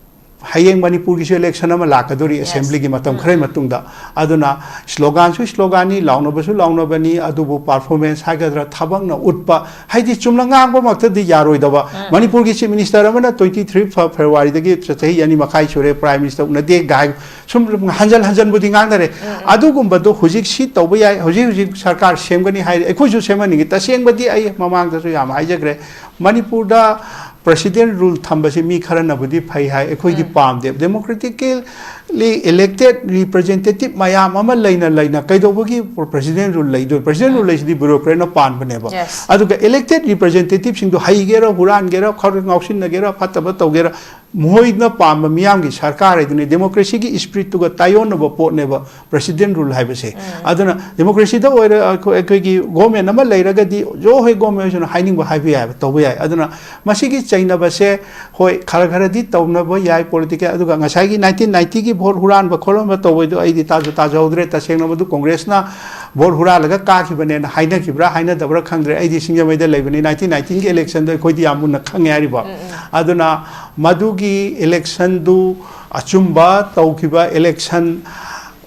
ꯍꯌꯦꯡ ꯃꯅꯤꯄꯨꯔꯒꯤꯁꯨ ꯏꯂꯦꯛꯁꯟ ꯑꯃ ꯂꯥꯛꯀꯗꯧꯔꯤ, ꯌꯦꯁ꯫ ꯑꯦꯁꯦꯝꯕ꯭ꯂꯤꯒꯤ ꯃꯇꯝ ꯎꯝ, ꯈꯔꯒꯤ ꯎꯝ꯫ ꯃꯇꯨꯡꯗ꯫ ꯑꯗꯨꯅ ꯁ꯭ꯂꯣꯒꯥꯟꯁꯨ ꯁ꯭ꯂꯣꯒꯥꯟꯅꯤ, ꯂꯥꯎꯅꯕꯁꯨ ꯂꯥꯎꯅꯕꯅꯤ, ꯑꯗꯨꯕꯨ ꯄꯔꯐꯣꯔꯃꯦꯟꯁ ꯍꯥꯏꯒꯗ꯭ꯔꯥ, ꯊꯕꯛꯅ ꯎꯠꯄ, ꯍꯥꯏꯗꯤ ꯆꯨꯝꯅ ꯉꯥꯡꯕꯃꯛꯇꯗꯤ ꯌꯥꯔꯣꯏꯗꯕ꯫ ꯎꯝ, ꯎꯝ꯫ ꯃꯅꯤꯄꯨꯔꯒꯤ ꯆꯤꯐ ꯃꯤꯅꯤꯁꯇꯔ ꯑꯃꯅ twenty three ꯐꯦꯕ꯭ꯔꯨꯋꯥꯔꯤꯗꯒꯤ ꯆꯍꯤ ꯑꯅꯤ ꯃꯈꯥꯏ ꯁꯨꯔꯦ, ꯄ꯭ꯔꯥꯏꯝ ꯃꯤꯅꯤꯁꯇꯔ ꯎꯅꯗꯦ ꯒꯥꯏ ꯁꯨꯝ ꯍꯟꯖꯟ ꯍꯟꯖꯟꯕꯨꯗꯤ ꯉꯥꯡꯅꯔꯦ꯫ ꯎꯝ, ꯎꯝ꯫ ꯑꯗꯨꯒꯨꯝꯕꯗꯣ ꯍꯧꯖꯤꯛ ꯁꯤ ꯇꯧꯕ ꯌꯥꯏ, ꯍꯧꯖꯤꯛ ꯍꯧꯖꯤꯛ ꯁꯔꯀꯥꯔ ꯁꯦꯝꯒꯅꯤ ꯍꯥꯏꯔꯤ, ꯑꯩꯈꯣꯏꯁꯨ ꯁꯦꯝꯍꯟꯅꯤꯡꯉꯤ꯫ ꯇꯁꯦꯡꯕꯗꯤ ꯑꯩ ꯃꯃꯥꯡꯗꯁꯨ ꯌꯥꯝ ꯍꯥꯏꯖꯈ꯭ꯔꯦ, ꯃꯅꯤꯄꯨꯔꯗ ꯄ꯭ꯔꯁꯤꯗꯦꯟ ꯔꯨꯜ ꯊꯝꯕꯁꯤ ꯃꯤ ꯈꯔꯅꯕꯨꯗꯤ ꯐꯩ ꯍꯥꯏ, ꯑꯩꯈꯣꯏꯗꯤ ꯎꯝ꯫ ꯄꯥꯝꯗꯦ꯫ ꯗꯦꯃꯣꯀ꯭ꯔꯦꯇꯤꯀꯦꯜꯂꯤ ꯏꯂꯦꯛꯇꯦꯠ ꯔꯤꯄ꯭ꯔꯖꯦꯟꯇꯦꯇꯤꯞ ꯃꯌꯥꯝ ꯑꯃ ꯂꯩꯅ ꯂꯩꯅ ꯀꯩꯗꯧꯕꯒꯤ ꯄ꯭ꯔꯁꯤꯗꯦꯟ ꯔꯨꯜ ꯂꯩꯗꯣꯏ? ꯄ꯭ꯔꯁꯤꯗꯦꯟ ꯔꯨꯜ ꯎꯝ꯫ ꯂꯩꯁꯤꯗꯤ ꯕ꯭ꯌꯨꯔꯣꯀ꯭ꯔꯦꯠꯅ ꯄꯥꯟꯕꯅꯦꯕ꯫ ꯌꯦꯁ꯫ ꯑꯗꯨꯒ ꯏꯂꯦꯛꯇꯦꯠ ꯔꯤꯄ꯭ꯔꯖꯦꯟꯇꯦꯇꯤꯞꯁꯤꯡꯗꯣ ꯍꯩꯒꯦꯔꯥ, ꯍꯨꯔꯥꯟꯒꯦꯔꯥ, ꯈꯔ ꯉꯥꯎꯁꯤꯟꯅꯒꯦꯔꯥ, ꯐꯠꯇꯕ ꯇꯧꯒꯦꯔꯥ, ꯃꯈꯣꯏꯅ ꯄꯥꯝꯕ ꯃꯤꯌꯥꯝꯒꯤ ꯁꯔꯀꯥꯔ ꯍꯥꯏꯗꯨꯅꯤ꯫ ꯗꯦꯃꯣꯀ꯭ꯔꯦꯁꯤꯒꯤ ꯏꯁꯄꯤꯔꯤꯠꯇꯨꯒ ꯇꯥꯏꯑꯣꯟꯅꯕ ꯄꯣꯠꯅꯦꯕ ꯄ꯭ꯔꯁꯤꯗꯦꯟ ꯔꯨꯜ ꯍꯥꯏꯕꯁꯦ꯫ ꯎꯝ꯫ ꯑꯗꯨꯅ ꯗꯦꯃꯣꯀ꯭ꯔꯦꯁꯤꯗ ꯑꯣꯏꯔ-, ꯑꯩꯈꯣꯏ, ꯑꯩꯈꯣꯏꯒꯤ ꯒꯣꯔꯃꯦꯟ ꯑꯃ ꯂꯩꯔꯒꯗꯤ ꯖꯣ ꯍꯣꯏ ꯒꯣꯔꯃꯦꯟ ꯑꯣꯏꯁꯅꯨ ꯍꯥꯏꯅꯤꯡꯕ ꯍꯥꯏꯕ ꯌꯥꯏꯕ, ꯇꯧꯕ ꯌꯥꯏ꯫ ꯑꯗꯨꯅ ꯃꯁꯤꯒꯤ ꯆꯩꯅꯕꯁꯦ ꯍꯣꯏ ꯈꯔ ꯈꯔꯗꯤ ꯇꯧꯅꯕ ꯌꯥꯏ ꯄꯣꯂꯤꯇꯤꯀꯦꯜ, ꯑꯗꯨꯒ ꯉꯁꯥꯏꯒꯤ ꯅꯥꯏꯟꯇꯤꯟ ꯅꯥꯏꯟꯇꯤꯒꯤ ꯚꯣꯠ ꯍꯨꯔꯥꯟꯕ ꯈꯣꯠꯂꯝꯕ ꯇꯧꯕꯩꯗꯣ ꯑꯩꯗꯤ ꯇꯥꯁꯨ ꯇꯥꯖꯍꯧꯗ꯭ꯔꯦ꯫ ꯇꯁꯦꯡꯅ ꯃꯗꯨ ꯀꯣꯡꯒ꯭ꯔꯦꯁꯅ ꯚꯣꯠ ꯍꯨꯔꯥꯜꯂꯒ ꯀꯥꯈꯤꯕꯅꯦꯅ ꯍꯥꯏꯅꯈꯤꯕ꯭ꯔꯥ ꯍꯥꯏꯅꯗꯕ꯭ꯔꯥ ꯈꯪꯗ꯭ꯔꯦ꯫ ꯑꯩꯗꯤ ꯁꯤꯡꯖꯃꯩꯗ ꯂꯩꯕꯅꯤ, ꯅꯥꯏꯟꯇꯤꯟ ꯅꯥꯏꯟꯇꯤꯟꯒꯤ ꯏꯂꯦꯛꯁꯟꯗꯣ ꯑꯩꯈꯣꯏꯗꯤ ꯌꯥꯝ ꯃꯨꯟꯅ ꯈꯪꯉꯦ ꯍꯥꯏꯔꯤꯕ꯫ ꯎꯝ, ꯎꯝ꯫ ꯑꯗꯨꯅ ꯃꯗꯨꯒꯤ ꯏꯂꯦꯛꯁꯟꯗꯨ ꯑꯆꯨꯝꯕ ꯇꯧꯈꯤꯕ ꯏꯂꯦꯛꯁꯟ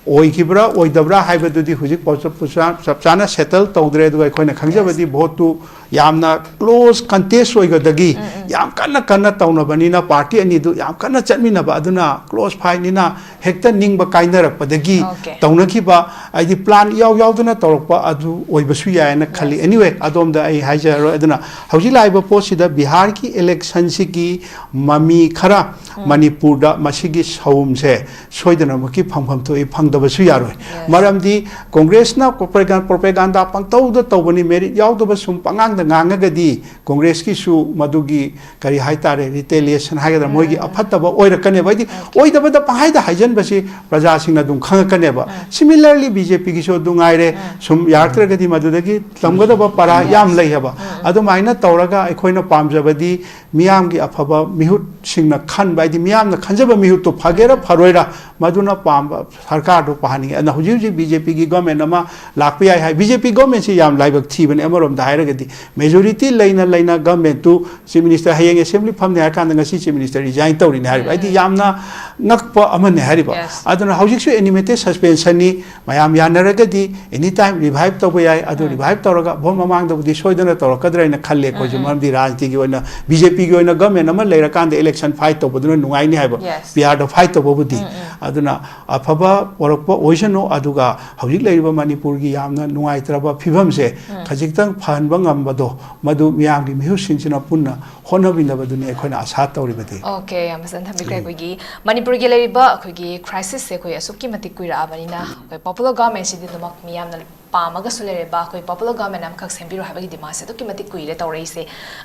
ꯑꯣꯏꯈꯤꯕ꯭ꯔꯥ ꯑꯣꯏꯗꯕ꯭ꯔꯥ ꯍꯥꯏꯕꯗꯨꯗꯤ ꯍꯧꯖꯤꯛ ꯐꯥꯎ ꯆꯞ ꯆꯥ-, ꯆꯞ ꯆꯥꯅ ꯁꯦꯇꯜ ꯇꯧꯗ꯭ꯔꯦ꯫ ꯑꯗꯨꯒ ꯑꯩꯈꯣꯏꯅ ꯈꯪꯖꯕꯗꯤ ꯚꯣꯠꯇꯨ ꯌꯥꯝꯅ ꯀ꯭ꯂꯣꯁ ꯀꯟꯇꯦꯁ ꯑꯣꯏꯒꯗꯒꯤ ꯌꯥꯝ ꯀꯟꯅ ꯀꯟꯅ ꯇꯧꯅꯕꯅꯤꯅ, ꯄꯥꯔꯇꯤ ꯑꯅꯤꯗꯨ ꯌꯥꯝ ꯀꯟꯅ ꯆꯠꯃꯤꯟꯅꯕ ꯑꯗꯨꯅ ꯀ꯭ꯂꯣꯁ ꯐꯥꯏꯠꯅꯤꯅ ꯍꯦꯛꯇ ꯅꯤꯡꯕ ꯀꯥꯏꯅꯔꯛꯄꯗꯒꯤ Okay. ꯇꯧꯅꯈꯤꯕ, ꯍꯥꯏꯗꯤ ꯄ꯭ꯂꯥꯟ ꯏꯌꯥꯎ ꯌꯥꯎꯗꯅ ꯇꯧꯔꯛꯄ ꯑꯗꯨ ꯑꯣꯏꯕꯁꯨ ꯌꯥꯏꯅ ꯈꯜꯂꯤ꯫ Anyway, ꯑꯗꯣꯝꯗ ꯑꯩ ꯍꯥꯏꯖꯔꯔꯣꯏ꯫ ꯑꯗꯨꯅ ꯍꯧꯖꯤꯛ ꯂꯥꯛꯏꯕ ꯄꯣꯠꯁꯤꯗ ꯕꯤꯍꯥꯔꯒꯤ ꯏꯂꯦꯛꯁꯟꯁꯤꯒꯤ ꯃꯃꯤ ꯈꯔ ꯃꯅꯤꯄꯨꯔꯗ ꯃꯁꯤꯒꯤ ꯁꯥꯎꯝꯁꯦ ꯁꯣꯏꯗꯅꯃꯛꯀꯤ ꯐꯪꯐꯝ ꯊꯣꯛꯏ, ꯐꯪꯗꯕꯁꯨ ꯌꯥꯔꯣꯏ꯫ Yes. ꯃꯔꯝꯗꯤ ꯀꯣꯡꯒ꯭ꯔꯦꯁꯅ ꯄ꯭ꯔꯣꯄꯦꯒꯥꯟ-, ꯄ꯭ꯔꯣꯄꯦꯒꯥꯟꯗꯥ ꯄꯪꯇꯧꯗ ꯇꯧꯕꯅꯤ, ꯃꯦꯔꯤꯠ ꯌꯥꯎꯗꯕ ꯁꯨꯝ ꯄꯉꯥꯡꯗ ꯉꯥꯡꯉꯒꯗꯤ ꯀꯣꯡꯒ꯭ꯔꯦꯁꯀꯤꯁꯨ ꯃꯗꯨꯒꯤ ꯀꯔꯤ ꯍꯥꯏꯇꯥꯔꯦ, ꯔꯤꯇꯦꯂꯤꯌꯦꯁꯟ ꯍꯥꯏꯒꯗ꯭ꯔꯥ, ꯃꯣꯏꯒꯤ ꯑꯐꯠꯇꯕ ꯑꯣꯏꯔꯛꯀꯅꯦꯕ꯫ ꯍꯥꯏꯗꯤ ꯑꯣꯏꯗꯕꯗ ꯄꯪꯍꯥꯏꯗ ꯍꯥꯏꯖꯟꯕꯁꯤ ꯄ꯭ꯔꯖꯥꯁꯤꯡꯅ ꯑꯗꯨꯝ ꯈꯪꯉꯛꯀꯅꯦꯕ꯫ Similarly, ꯕꯤ ꯖꯦ ꯄꯤꯒꯤꯁꯨ ꯑꯗꯨ ꯉꯥꯏꯔꯦ꯫ ꯁꯨꯝ ꯌꯥꯔꯛꯇ꯭ꯔꯒꯗꯤ ꯃꯗꯨꯗꯒꯤ ꯇꯝꯒꯗꯕ ꯄꯔꯥ ꯌꯥꯝ ꯂꯩ ꯍꯥꯏꯕ꯫ ꯑꯗꯨꯃꯥꯏꯅ ꯇꯧꯔꯒ ꯑꯩꯈꯣꯏꯅ ꯄꯥꯝꯖꯕꯗꯤ ꯃꯤꯌꯥꯝꯒꯤ ꯑꯐꯕ ꯃꯤꯍꯨꯠꯁꯤꯡꯅ ꯈꯟꯕ, ꯍꯥꯏꯗꯤ ꯃꯤꯌꯥꯝꯅ ꯈꯟꯖꯕ ꯃꯤꯍꯨꯠꯇꯨ ꯐꯒꯦꯔꯥ ꯐꯔꯣꯏꯔꯥ, ꯃꯗꯨꯅ ꯄꯥꯝꯕ ꯁꯔꯀꯥꯔꯗꯨ ꯄꯥꯍꯟꯅꯤꯡꯉꯤ꯫ ꯑꯗꯨꯅ ꯍꯧꯖꯤꯛ ꯍꯧꯖꯤꯛ ꯕꯤ ꯖꯦ ꯄꯤꯒꯤ ꯒꯣꯔꯃꯦꯟ ꯑꯃ ꯂꯥꯛꯄ ꯌꯥꯏ ꯍꯥꯏ꯫ ꯕꯤ ꯖꯦ ꯄꯤ ꯒꯣꯔꯃꯦꯟꯁꯤ ꯌꯥꯝ ꯂꯥꯏꯕꯛ ꯊꯤꯕꯅꯤ ꯑꯃꯔꯣꯝꯗ ꯍꯥꯏꯔꯒꯗꯤ꯫ ꯃꯦꯖꯣꯔꯤꯇꯤ ꯂꯩꯅ ꯂꯩꯅ ꯒꯣꯔꯃꯦꯟꯇꯨ ꯆꯤꯐ ꯃꯤꯅꯤꯁꯇꯔ ꯍꯌꯦꯡ ꯑꯦꯁꯦꯝꯕ꯭ꯂꯤ ꯐꯝꯅꯤ ꯍꯥꯏꯔ ꯀꯥꯟꯗ ꯉꯁꯤ ꯆꯤꯐ ꯃꯤꯅꯤꯁꯇꯔ ꯔꯤꯖꯥꯏꯟ ꯇꯧꯔꯤꯅꯤ ꯍꯥꯏꯔꯤꯕ꯫ ꯍꯥꯏꯗꯤ ꯌꯥꯝꯅ ꯉꯛꯄ ꯑꯃꯅꯤ ꯍꯥꯏꯔꯤꯕ꯫ Yes. ꯑꯗꯨꯅ ꯍꯧꯖꯤꯛꯁꯨ ꯑꯦꯅꯤꯃꯦꯇꯦꯗ ꯁꯁꯄꯦꯟꯁꯟꯅꯤ, ꯃꯌꯥꯝ ꯌꯥꯅꯔꯒꯗꯤ ꯑꯦꯅꯤ ꯇꯥꯏꯝ ꯔꯤꯚꯥꯏꯚ ꯇꯧꯕ ꯌꯥꯏ꯫ ꯑꯗꯨ ꯔꯤꯚꯥꯏꯚ ꯇꯧꯔꯒ ꯚꯣꯠ ꯃꯃꯥꯡꯗꯕꯨꯗꯤ ꯁꯣꯏꯗꯅ ꯇꯧꯔꯛꯀꯗ꯭ꯔꯥ ꯍꯥꯏꯅ ꯈꯜꯂꯦ ꯑꯩꯈꯣꯏꯁꯨ꯫ ꯃꯔꯝꯗꯤ ꯔꯥꯖꯅꯤꯇꯤꯒꯤ ꯑꯣꯏꯅ ꯕꯤ ꯖꯦ ꯄꯤꯒꯤ ꯑꯣꯏꯅ ꯒꯣꯔꯃꯦꯟ ꯑꯃ ꯂꯩꯔꯀꯥꯟꯗ ꯏꯂꯦꯛꯁꯟ ꯐꯥꯏꯠ ꯇꯧꯕꯗꯨꯅ ꯅꯨꯡꯉꯥꯏꯅꯤ ꯍꯥꯏꯕ, Yes. ꯄꯤ ꯑꯥꯔꯗ ꯐꯥꯏꯠ ꯇꯧꯕꯕꯨꯗꯤ꯫ ꯑꯗꯨꯅ ꯑꯐꯕ ꯄꯣꯔꯛꯄ ꯑꯣꯏꯁꯅꯨ, ꯑꯗꯨꯒ ꯍꯧꯖꯤꯛ ꯂꯩꯔꯤꯕ ꯃꯅꯤꯄꯨꯔꯒꯤ ꯌꯥꯝꯅ ꯅꯨꯡꯉꯥꯏꯇ꯭ꯔꯕ ꯐꯤꯕꯝꯁꯦ ꯈꯖꯤꯛꯇꯪ ꯐꯍꯟꯕ ꯉꯝꯕꯗꯣ, ꯃꯗꯨ ꯃꯤꯌꯥꯝꯒꯤ ꯃꯤꯍꯨꯠꯁꯤꯡꯁꯤꯅ ꯄꯨꯟꯅ ꯍꯣꯠꯅꯃꯤꯟꯅꯕꯗꯨꯅꯤ ꯑꯩꯈꯣꯏꯅ ꯑꯁꯥ ꯇꯧꯔꯤꯕꯗꯤ꯫ Okay, ꯌꯥꯝ ꯐꯖꯅ ꯊꯝꯕꯤꯈ꯭ꯔꯦ꯫ ꯎꯝ꯫ ꯑꯩꯈꯣꯏꯒꯤ ꯃꯅꯤꯄꯨꯔꯒꯤ ꯂꯩꯔꯤꯕ ꯑꯩꯈꯣꯏꯒꯤ crisis ꯁꯦ ꯑꯩꯈꯣꯏ ꯑꯁꯨꯛꯀꯤ ꯃꯇꯤꯛ ꯀꯨꯏꯔꯛꯑꯕꯅꯤꯅ, ꯑꯩꯈꯣꯏ popular government ꯁꯤꯗꯤ ꯑꯗꯨꯃꯛ ꯃꯤꯌꯥꯝꯅ ꯄꯥꯝꯃꯒꯁꯨ ꯂꯩꯔꯦꯕ, ꯑꯩꯈꯣꯏ popular government ꯑꯃꯈꯛ ꯁꯦꯝꯕꯤꯔꯣ ꯍꯥꯏꯕꯒꯤ demandꯁꯦ ꯑꯗꯨꯛꯀꯤ ꯃꯇꯤꯛ ꯀꯨꯏꯔꯦ ꯇꯧꯔꯛꯏꯁꯦ꯫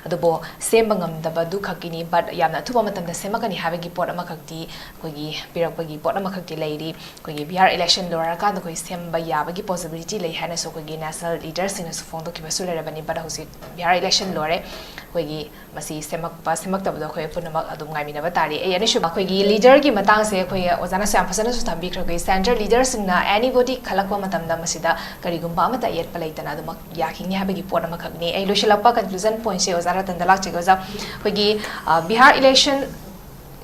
ꯑꯗꯨꯕꯨ ꯁꯦꯝꯕ ꯉꯝꯗꯕꯗꯨ ꯈꯛꯀꯤꯅꯤ, but ꯌꯥꯝꯅ ꯑꯊꯨꯕ ꯃꯇꯝꯗ ꯁꯦꯝꯃꯛꯀꯅꯤ ꯍꯥꯏꯕꯒꯤ ꯄꯣꯠ ꯑꯃꯈꯛꯇꯤ ꯑꯩꯈꯣꯏꯒꯤ ꯄꯤꯔꯛꯄꯒꯤ ꯄꯣꯠ ꯑꯃꯈꯛꯇꯤ ꯂꯩꯔꯤ꯫ ꯑꯩꯈꯣꯏꯒꯤ ꯕꯤꯍꯥꯔ election ꯂꯣꯏꯔꯀꯥꯟꯗ ꯑꯩꯈꯣꯏ ꯁꯦꯝꯕ ꯌꯥꯕꯒꯤ possibility ꯂꯩ ꯍꯥꯏꯅꯁꯨ ꯑꯩꯈꯣꯏꯒꯤ national leader ꯁꯤꯡꯅꯁꯨ ꯐꯣꯡꯗꯣꯛꯈꯤꯕꯁꯨ ꯂꯩꯔꯕꯅꯤ꯫ But ꯍꯧꯖꯤꯛ ꯕꯤꯍꯥꯔ election ꯂꯣꯏꯔꯦ, ꯑꯩꯈꯣꯏꯒꯤ ꯃꯁꯤ ꯁꯦꯝꯃꯛꯄ ꯁꯦꯝꯃꯛꯇꯕꯗꯣ ꯑꯩꯈꯣꯏ ꯄꯨꯝꯅꯃꯛ ꯑꯗꯨꯝ ꯉꯥꯏꯃꯤꯟꯅꯕ ꯇꯥꯔꯤ꯫ ꯑꯩ ꯑꯅꯤꯁꯨꯕ ꯑꯩꯈꯣꯏꯒꯤ leader ꯒꯤ ꯃꯇꯥꯡꯁꯦ ꯑꯩꯈꯣꯏ ꯑꯣꯖꯥꯅꯁꯨ ꯌꯥꯝ ꯐꯖꯅꯁꯨ ꯊꯝꯕꯤꯈ꯭ꯔꯦ꯫ ꯑꯩꯈꯣꯏ central leader ꯁꯤꯡꯅ anybody ꯈꯜꯂꯛꯄ ꯃꯇꯝꯗ ꯃꯁꯤꯗ ꯀꯔꯤꯒꯨꯝꯕ ꯑꯃꯠꯇ ꯑꯌꯦꯠꯄ ꯂꯩꯇꯅ ꯑꯗꯨꯃꯛ ꯌꯥꯈꯤꯅꯤ ꯍꯥꯏꯕꯒꯤ ꯄꯣꯠ ꯑꯃꯈꯛꯅꯤ꯫ ꯑꯩ ꯂꯣꯏꯁꯤꯜꯂꯛꯄ conclusion point ꯁꯦ ꯑꯣꯖꯥ ꯔꯇꯟꯗ ꯂꯥꯛꯆꯒꯦ꯫ ꯑꯣꯖꯥ, ꯑꯩꯈꯣꯏꯒꯤ, ꯑ, ꯕꯤꯍꯥꯔ election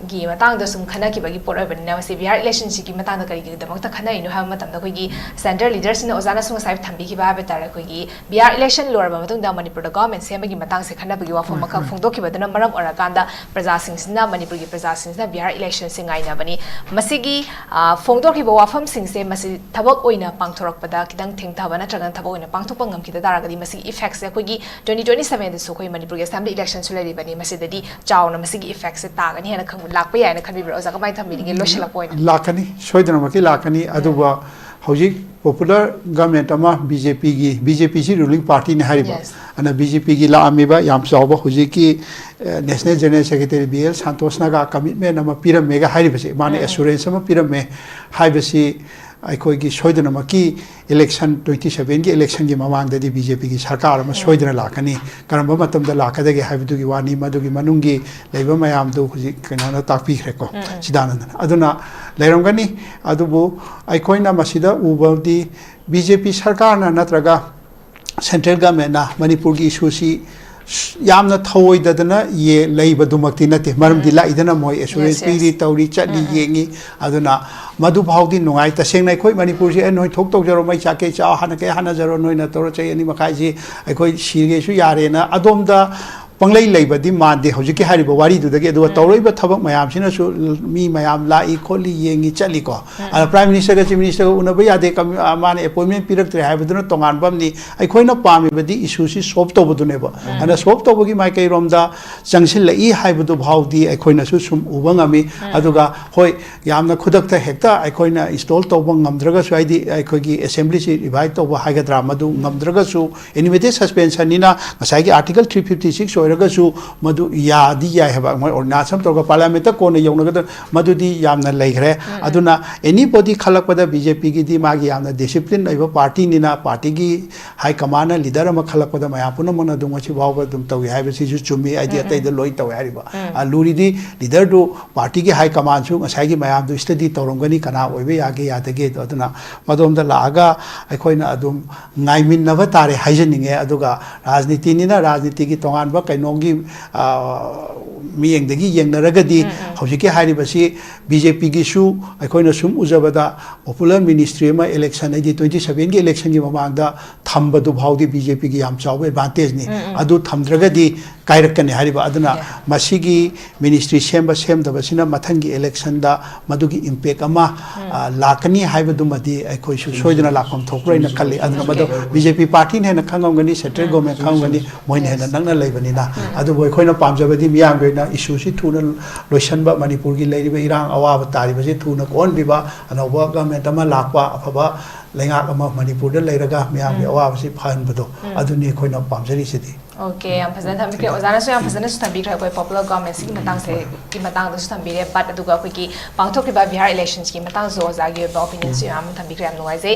ꯒꯤ ꯃꯇꯥꯡꯗ ꯁꯨꯝ ꯈꯟꯅꯈꯤꯕꯒꯤ ꯄꯣꯠ ꯑꯣꯏꯕꯅꯤꯅ, ꯃꯁꯤ ꯕꯤꯍꯥꯔ ꯏꯂꯦꯛꯁꯟꯁꯤꯒꯤ ꯃꯇꯥꯡꯗ ꯀꯔꯤꯒꯤꯗꯃꯛꯇ ꯈꯟꯅꯔꯤꯅꯣ ꯍꯥꯏꯕ ꯃꯇꯝꯗ, ꯑꯩꯈꯣꯏꯒꯤ ꯁꯦꯟꯇ꯭ꯔꯦꯜ ꯂꯤꯗꯔꯁꯤꯡꯅ ꯑꯣꯖꯥꯅꯁꯨ ꯉꯁꯥꯏ ꯊꯝꯕꯤꯈꯤꯕ ꯍꯥꯏꯕ ꯇꯥꯔꯦ, ꯑꯩꯈꯣꯏꯒꯤ ꯕꯤꯍꯥꯔ ꯏꯂꯦꯛꯁꯟ ꯂꯣꯏꯔꯕ ꯃꯇꯨꯡꯗ ꯃꯅꯤꯄꯨꯔꯗ ꯒꯣꯔꯃꯦꯟ ꯁꯦꯝꯕꯒꯤ ꯃꯇꯥꯡꯁꯦ ꯈꯟꯅꯕꯒꯤ ꯋꯥꯐꯝ ꯑꯃꯈꯛ ꯐꯣꯡꯗꯣꯛꯈꯤꯕꯗꯨꯅ ꯃꯔꯝ ꯑꯣꯏꯔꯀꯥꯟꯗ, ꯄ꯭ꯔꯖꯥꯁꯤꯡꯁꯤꯅ, ꯃꯅꯤꯄꯨꯔꯒꯤ ꯄ꯭ꯔꯖꯥꯁꯤꯡꯁꯤꯅ ꯕꯤꯍꯥꯔ ꯏꯂꯦꯛꯁꯟꯁꯦ ꯉꯥꯏꯅꯕꯅꯤ꯫ ꯃꯁꯤꯒꯤ, ꯑ, ꯐꯣꯡꯗꯣꯛꯈꯤꯕ ꯋꯥꯐꯝꯁꯤꯡꯁꯦ, ꯃꯁꯤ ꯊꯕꯛ ꯑꯣꯏꯅ ꯄꯥꯡꯊꯣꯔꯛꯄꯗ ꯈꯤꯇꯪ ꯊꯦꯡꯊꯕ ꯅꯠꯇ꯭ꯔꯒꯅ ꯊꯕꯛ ꯑꯣꯏꯅ ꯄꯥꯡꯊꯣꯛꯄ ꯉꯝꯈꯤꯗ ꯇꯥꯔꯒꯗꯤ, ꯃꯁꯤꯒꯤ ꯏꯐꯦꯛꯁꯦ ꯑꯩꯈꯣꯏꯒꯤ ꯇ꯭ꯋꯦꯟꯇꯤ ꯇ꯭ꯋꯦꯟꯇꯤ ꯁꯕꯦꯟꯗꯁꯨ ꯑꯩꯈꯣꯏ ꯃꯅꯤꯄꯨꯔꯒꯤ ꯑꯦꯁꯦꯝꯕ꯭ꯂꯤ ꯏꯂꯦꯛꯁꯟꯁꯨ ꯂꯩꯔꯤꯕꯅꯤ꯫ ꯃꯁꯤꯗꯗꯤ ꯆꯥꯎꯅ ꯃꯁꯤꯒꯤ ꯏꯐꯦꯛꯁꯦ ꯇꯥꯒꯅꯤ ꯍꯥꯏꯅ ꯈꯟꯕ, ꯂꯥꯛꯄ ꯌꯥꯏꯅ ꯈꯟꯕꯤꯕ꯭ꯔꯥ ꯑꯣꯖꯥ? ꯀꯃꯥꯏꯅ ꯊꯝꯕꯤꯅꯤꯡꯉꯦ ꯂꯣꯏꯁꯤꯜꯂꯛꯄ ꯑꯣꯏꯅ? ꯂꯥꯛꯀꯅꯤ, ꯁꯣꯏꯗꯅꯃꯛꯀꯤ ꯂꯥꯛꯀꯅꯤ꯫ ꯑꯗꯨꯒ ꯍꯧꯖꯤꯛ ꯄꯣꯄꯨꯂꯔ ꯒꯃꯦꯟ ꯑꯃ, ꯕꯤ ꯖꯦ ꯄꯤꯒꯤ, ꯕꯤ ꯖꯦ ꯄꯤꯁꯤ ꯔꯨꯂꯤꯡ ꯄꯥꯔꯇꯤꯅꯤ ꯍꯥꯏꯔꯤꯕ꯫ Yes. ꯑꯗꯨꯅ ꯕꯤ ꯖꯦ ꯄꯤꯒꯤ ꯂꯥꯛꯑꯝꯃꯤꯕ ꯌꯥꯝ ꯆꯥꯎꯕ ꯍꯧꯖꯤꯛꯀꯤ, ꯑ, national general secretary B L ꯁꯟꯇꯣꯁꯅꯒ ꯀꯃꯤꯠꯃꯦꯟ ꯑꯃ ꯄꯤꯔꯝꯃꯦꯒ ꯍꯥꯏꯔꯤꯕꯁꯦ, ꯃꯥꯅ ꯎꯝ, ꯎꯝ꯫ ꯑꯦꯁꯨꯔꯦꯟꯁ ꯑꯃ ꯄꯤꯔꯝꯃꯦ ꯍꯥꯏꯕꯁꯤ ꯑꯩꯈꯣꯏꯒꯤ ꯁꯣꯏꯗꯅꯃꯛꯀꯤ ꯏꯂꯦꯛꯁꯟ, ꯇ꯭ꯋꯦꯟꯇꯤ ꯁꯕꯦꯟꯒꯤ ꯏꯂꯦꯛꯁꯟꯒꯤ ꯃꯃꯥꯡꯗꯗꯤ ꯕꯤ ꯖꯦ ꯄꯤꯒꯤ ꯁꯔꯀꯥꯔ ꯑꯃ ꯎꯝ꯫ ꯁꯣꯏꯗꯅ ꯂꯥꯛꯀꯅꯤ꯫ ꯀꯔꯝꯕ ꯃꯇꯝꯗ ꯂꯥꯛꯀꯗꯒꯦ ꯍꯥꯏꯕꯗꯨꯒꯤ ꯋꯥꯅꯤ, ꯃꯗꯨꯒꯤ ꯃꯅꯨꯡꯒꯤ ꯂꯩꯕ ꯃꯌꯥꯝꯗꯨ ꯍꯧꯖꯤꯛ ꯀꯩꯅꯣꯅ ꯇꯥꯛꯄꯤꯈ꯭ꯔꯦꯀꯣ, ꯎꯝ, ꯎꯝ꯫ ꯁꯤꯗꯥꯅꯟꯗꯅ꯫ ꯑꯗꯨꯅ ꯂꯩꯔꯝꯒꯅꯤ꯫ ꯑꯗꯨꯕꯨ ꯑꯩꯈꯣꯏꯅ ꯃꯁꯤꯗ ꯎꯕꯗꯤ ꯕꯤ ꯖꯦ ꯄꯤ ꯁꯔꯀꯥꯔꯅ ꯅꯠꯇ꯭ꯔꯒ ꯁꯦꯟꯇ꯭ꯔꯦꯜ ꯒꯃꯦꯟꯅ ꯃꯅꯤꯄꯨꯔꯒꯤ ꯏꯁꯨꯁꯤ ꯌꯥꯝꯅ ꯊꯧꯑꯣꯏꯗꯗꯅ ꯌꯦ-, ꯂꯩꯕꯗꯨꯃꯛꯇꯤ ꯅꯠꯇꯦ꯫ ꯃꯔꯝꯗꯤ ꯎꯝ꯫ ꯂꯥꯛꯏꯗꯅ, ꯃꯣꯏ ꯑꯦꯁꯨꯔꯦꯟꯁ Yes, yes. ꯄꯤꯔꯤ, ꯇꯧꯔꯤ, ꯆꯠꯂꯤ, ꯎꯝ, ꯎꯝ꯫ ꯌꯦꯡꯉꯤ꯫ ꯑꯗꯨꯅ ꯃꯗꯨ ꯐꯥꯎꯗꯤ ꯅꯨꯡꯉꯥꯏ꯫ ꯇꯁꯦꯡꯅ ꯑꯩꯈꯣꯏ ꯃꯅꯤꯄꯨꯔꯁꯤ, "ꯑꯦ, ꯅꯣꯏ ꯊꯣꯛ ꯇꯧꯖꯔꯣ, ꯃꯩ ꯆꯥꯛꯀꯦ ꯆꯥꯎ, ꯍꯥꯟꯅ ꯀꯩ ꯍꯥꯟꯅꯖꯔꯣ, ꯅꯣꯏꯅ ꯇꯧꯔ ꯆꯍꯤ ꯑꯅꯤ ꯃꯈꯥꯏꯁꯤ ꯑꯩꯈꯣꯏ ꯁꯤꯔꯒꯦꯁꯨ ꯌꯥꯔꯦꯅ" ꯑꯗꯣꯝꯗ ꯄꯪꯂꯩ ꯂꯩꯕꯗꯤ ꯃꯥꯟꯗꯦ ꯍꯧꯖꯤꯛꯀꯤ ꯍꯥꯏꯔꯤꯕ ꯋꯥꯔꯤꯗꯨꯗꯒꯤ꯫ ꯑꯗꯨꯒ ꯎꯝ꯫ ꯇꯧꯔꯛꯏꯕ ꯊꯕꯛ ꯃꯌꯥꯝꯁꯤꯅꯁꯨ ꯃꯤ ꯃꯌꯥꯝ ꯂꯥꯛꯏ, ꯈꯣꯠꯂꯤ, ꯌꯦꯡꯉꯤ, ꯆꯠꯂꯤꯀꯣ꯫ ꯎꯝ, ꯑꯗ ꯎꯝ꯫ ꯄ꯭ꯔꯥꯏꯝ ꯃꯤꯅꯤꯁꯇꯔꯒ ꯆꯤꯐ ꯃꯤꯅꯤꯁꯇꯔꯒ ꯎꯅꯕ ꯌꯥꯗꯦ, ꯀꯝ-, ꯑ, ꯃꯥꯅ ꯑꯦꯄꯣꯏꯟꯃꯦꯟ ꯄꯤꯔꯛꯇ꯭ꯔꯦ ꯍꯥꯏꯕꯗꯨꯅ ꯇꯣꯉꯥꯟꯕ ꯑꯃꯅꯤ꯫ ꯑꯩꯈꯣꯏꯅ ꯄꯥꯝꯃꯤꯕꯗꯤ ꯏꯁꯨꯁꯤ ꯁꯣꯜꯕ ꯇꯧꯕꯗꯨꯅꯦꯕ꯫ ꯎꯝ꯫ ꯑꯗꯨꯅ ꯁꯣꯜꯕ ꯇꯧꯕꯒꯤ ꯃꯥꯏꯀꯩꯔꯣꯝꯗ ꯆꯪꯁꯤꯜꯂꯛꯏ ꯍꯥꯏꯕꯗꯨ ꯐꯥꯎꯗꯤ ꯑꯩꯈꯣꯏꯅꯁꯨ ꯁꯨꯝ ꯎꯕ ꯉꯝꯃꯤ꯫ ꯎꯝ꯫ ꯑꯗꯨꯒ ꯍꯣꯏ, ꯌꯥꯝꯅ ꯈꯨꯗꯛꯇ ꯍꯦꯛꯇ ꯑꯩꯈꯣꯏꯅ ꯏꯟꯁꯇꯣꯜ ꯇꯧꯕ ꯉꯝꯗ꯭ꯔꯒꯁꯨ, ꯍꯥꯏꯗꯤ ꯑꯩꯈꯣꯏꯒꯤ ꯑꯦꯁꯦꯝꯕ꯭ꯂꯤꯁꯤ ꯔꯤꯚꯥꯏꯚ ꯇꯧꯕ ꯍꯥꯏꯒꯗ꯭ꯔꯥ, ꯃꯗꯨ ꯉꯝꯗ꯭ꯔꯒꯁꯨ, ꯑꯦꯅꯤꯃꯦꯇꯦꯠ ꯁꯁꯄꯦꯟꯁꯟꯅꯤꯅ ꯉꯁꯥꯏꯒꯤ ꯑꯥꯔꯇꯤꯀꯜ ꯊ꯭ꯔꯤ ꯐꯤꯐꯇꯤ ꯁꯤꯛꯁ ꯑꯣꯏꯔꯒꯁꯨ ꯃꯗꯨ ꯌꯥꯗꯤ ꯌꯥꯏ ꯍꯥꯏꯕ꯫ ꯃꯣꯏ ꯑꯣꯔꯗꯤꯅꯥꯟꯁ ꯑꯃ ꯇꯧꯔꯒ ꯄꯥꯔꯂꯤꯌꯥꯃꯦꯟꯠꯇ ꯀꯣꯟꯅ ꯌꯧꯅꯒꯗ꯭ꯔꯥ, ꯃꯗꯨꯗꯤ ꯌꯥꯝꯅ ꯂꯩꯈ꯭ꯔꯦ꯫ ꯎꯝ, ꯎꯝ꯫ ꯑꯗꯨꯅ ꯑꯦꯅꯤ ꯕꯣꯗꯤ ꯈꯜꯂꯛꯄꯗ ꯕꯤ ꯖꯦ ꯄꯤꯒꯤꯗꯤ ꯃꯥꯒꯤ ꯌꯥꯝꯅ ꯗꯤꯁꯤꯄ꯭ꯂꯤꯟ ꯑꯣꯏꯕ ꯄꯥꯔꯇꯤꯅꯤꯅ, ꯄꯥꯔꯇꯤꯒꯤ ꯍꯥꯏ ꯀꯃꯥꯟꯅ ꯂꯤꯗꯔ ꯑꯃ ꯈꯜꯂꯛꯄꯗ ꯃꯌꯥꯝ ꯄꯨꯝꯅꯃꯛꯅ ꯑꯗꯨꯝ ꯉꯁꯤ ꯐꯥꯎꯕ ꯑꯗꯨꯝ ꯇꯧꯏ ꯍꯥꯏꯕꯁꯤꯁꯨ ꯆꯨꯝꯃꯤ꯫ ꯍꯥꯏꯗꯤ ꯎꯝ, ꯎꯝ꯫ ꯑꯇꯩꯗ ꯂꯣꯏ ꯇꯧꯏ ꯍꯥꯏꯔꯤꯕ꯫ ꯎꯝ꯫ ꯑ, ꯂꯨꯔꯤꯗꯤ ꯂꯤꯗꯔꯗꯨ, ꯄꯥꯔꯇꯤꯒꯤ ꯍꯥꯏ ꯀꯃꯥꯟꯁꯨ ꯉꯁꯥꯏꯒꯤ ꯃꯌꯥꯝꯗꯨ ꯁ꯭ꯇꯗꯤ ꯇꯧꯔꯝꯒꯅꯤ, ꯀꯅꯥ ꯑꯣꯏꯕ ꯌꯥꯒꯦ ꯌꯥꯗꯒꯦꯗꯣ꯫ ꯑꯗꯨꯅ ꯃꯗꯣꯝꯗ ꯂꯥꯛꯑꯒ ꯑꯩꯈꯣꯏꯅ ꯑꯗꯨꯝ ꯉꯥꯏꯃꯤꯟꯅꯕ ꯇꯥꯔꯦ ꯍꯥꯏꯖꯅꯤꯡꯉꯦ꯫ ꯑꯗꯨꯒ ꯔꯥꯖꯅꯤꯇꯤꯅꯤꯅ ꯔꯥꯖꯅꯤꯇꯤꯒꯤ ꯇꯣꯉꯥꯟꯕ ꯀꯩꯅꯣꯒꯤ, ꯑ, ꯃꯤꯠꯌꯦꯡꯗꯒꯤ ꯌꯦꯡꯅꯔꯒꯗꯤ ꯎꯝ, ꯎꯝ꯫ ꯍꯧꯖꯤꯛꯀꯤ ꯍꯥꯏꯔꯤꯕꯁꯤ ꯕꯤ ꯖꯦ ꯄꯤꯒꯤꯁꯨ ꯑꯩꯈꯣꯏꯅ ꯁꯨꯝ ꯎꯖꯕꯗ popular ministry ꯑꯃ election, ꯍꯥꯏꯗꯤ twenty sevenꯒꯤ electionꯒꯤ ꯃꯃꯥꯡꯗ ꯊꯝꯕꯗꯨ ꯐꯥꯎꯗꯤ ꯕꯤ ꯖꯦ ꯄꯤꯒꯤ ꯌꯥꯝ ꯆꯥꯎꯕ advantageꯅꯤ꯫ ꯎꯝ, ꯎꯝ꯫ ꯑꯗꯨ ꯊꯝꯗ꯭ꯔꯒꯗꯤ ꯀꯥꯏꯔꯛꯀꯅꯤ ꯍꯥꯏꯔꯤꯕ꯫ ꯑꯗꯨꯅ Yeah. ꯃꯁꯤꯒꯤ ministry ꯁꯦꯝꯕ ꯁꯦꯝꯗꯕꯁꯤꯅ ꯃꯊꯪꯒꯤ electionꯗ ꯃꯗꯨꯒꯤ impact ꯑꯃ, ꯎꯝ꯫ ꯑ, ꯂꯥꯛꯀꯅꯤ ꯍꯥꯏꯕꯗꯨꯃꯗꯤ ꯑꯩꯈꯣꯏꯁꯨ ꯁꯣꯏꯗꯅ ꯂꯥꯛꯐꯝ ꯊꯣꯛꯄ꯭ꯔꯥ ꯍꯥꯏꯅ ꯈꯜꯂꯤ꯫ ꯑꯗꯨꯅ ꯃꯗꯨ ꯕꯤ ꯖꯦ ꯄꯤ partyꯅ ꯍꯦꯟꯅ ꯈꯪꯉꯝꯒꯅꯤ, central ꯎꯝ꯫ Government ꯈꯪꯉꯝꯒꯅꯤ, ꯃꯣꯏꯅ ꯍꯦꯟꯅ Yes. ꯅꯛꯅ ꯂꯩꯕꯅꯤꯅ꯫ ꯎꯝ꯫ ꯑꯗꯨꯕꯨ ꯑꯩꯈꯣꯏꯅ ꯄꯥꯝꯖꯕꯗꯤ ꯃꯤꯌꯥꯝꯒꯤ ꯑꯣꯏꯅ issueꯁꯤ ꯊꯨꯅ ꯂꯣꯏꯁꯤꯟꯕ, ꯃꯅꯤꯄꯨꯔꯒꯤ ꯂꯩꯔꯤꯕ ꯏꯔꯥꯡ ꯑꯋꯥꯕ ꯇꯥꯔꯤꯕꯁꯤ ꯊꯨꯅ ꯀꯣꯛꯍꯟꯕꯤꯕ, ꯑꯅꯧꯕ government ꯑꯃ ꯂꯥꯛꯄ, ꯑꯐꯕ ꯂꯩꯉꯥꯛ ꯑꯃ ꯃꯅꯤꯄꯨꯔꯗ ꯂꯩꯔꯒ ꯃꯤꯌꯥꯝꯒꯤ ꯎꯝ꯫ ꯑꯋꯥꯕꯁꯤ ꯐꯍꯟꯕꯗꯣ, ꯎꯝ꯫ ꯑꯗꯨꯅꯤ ꯑꯩꯈꯣꯏꯅ ꯄꯥꯝꯖꯔꯤꯁꯤꯗꯤ꯫ Okay, ꯌꯥꯝ ꯐꯖꯅ ꯊꯝꯕꯤꯈ꯭ꯔꯦ꯫ ꯑꯣꯖꯥꯅꯁꯨ ꯌꯥꯝ ꯐꯖꯅꯁꯨ ꯊꯝꯕꯤꯈ꯭ꯔꯦ ꯑꯩꯈꯣꯏ popular governmentꯁꯤꯒꯤ ꯃꯇꯥꯡꯁꯦ, ꯍꯣꯏ꯫ ꯒꯤ ꯃꯇꯥꯡꯗꯁꯨ ꯊꯝꯕꯤꯔꯦ꯫ But ꯑꯗꯨꯒ ꯑꯩꯈꯣꯏꯒꯤ ꯄꯥꯡꯊꯣꯛꯈꯤꯕ ꯕꯤꯍꯥꯔ electionsꯀꯤ ꯃꯇꯥꯡꯁꯨ ꯑꯣꯖꯥꯒꯤ ꯑꯣꯏꯕ opinionꯁꯨ ꯎꯝ꯫ ꯌꯥꯝ ꯊꯝꯕꯤꯈ꯭ꯔꯦ꯫ ꯌꯥꯝ ꯅꯨꯡꯉꯥꯏꯖꯩ꯫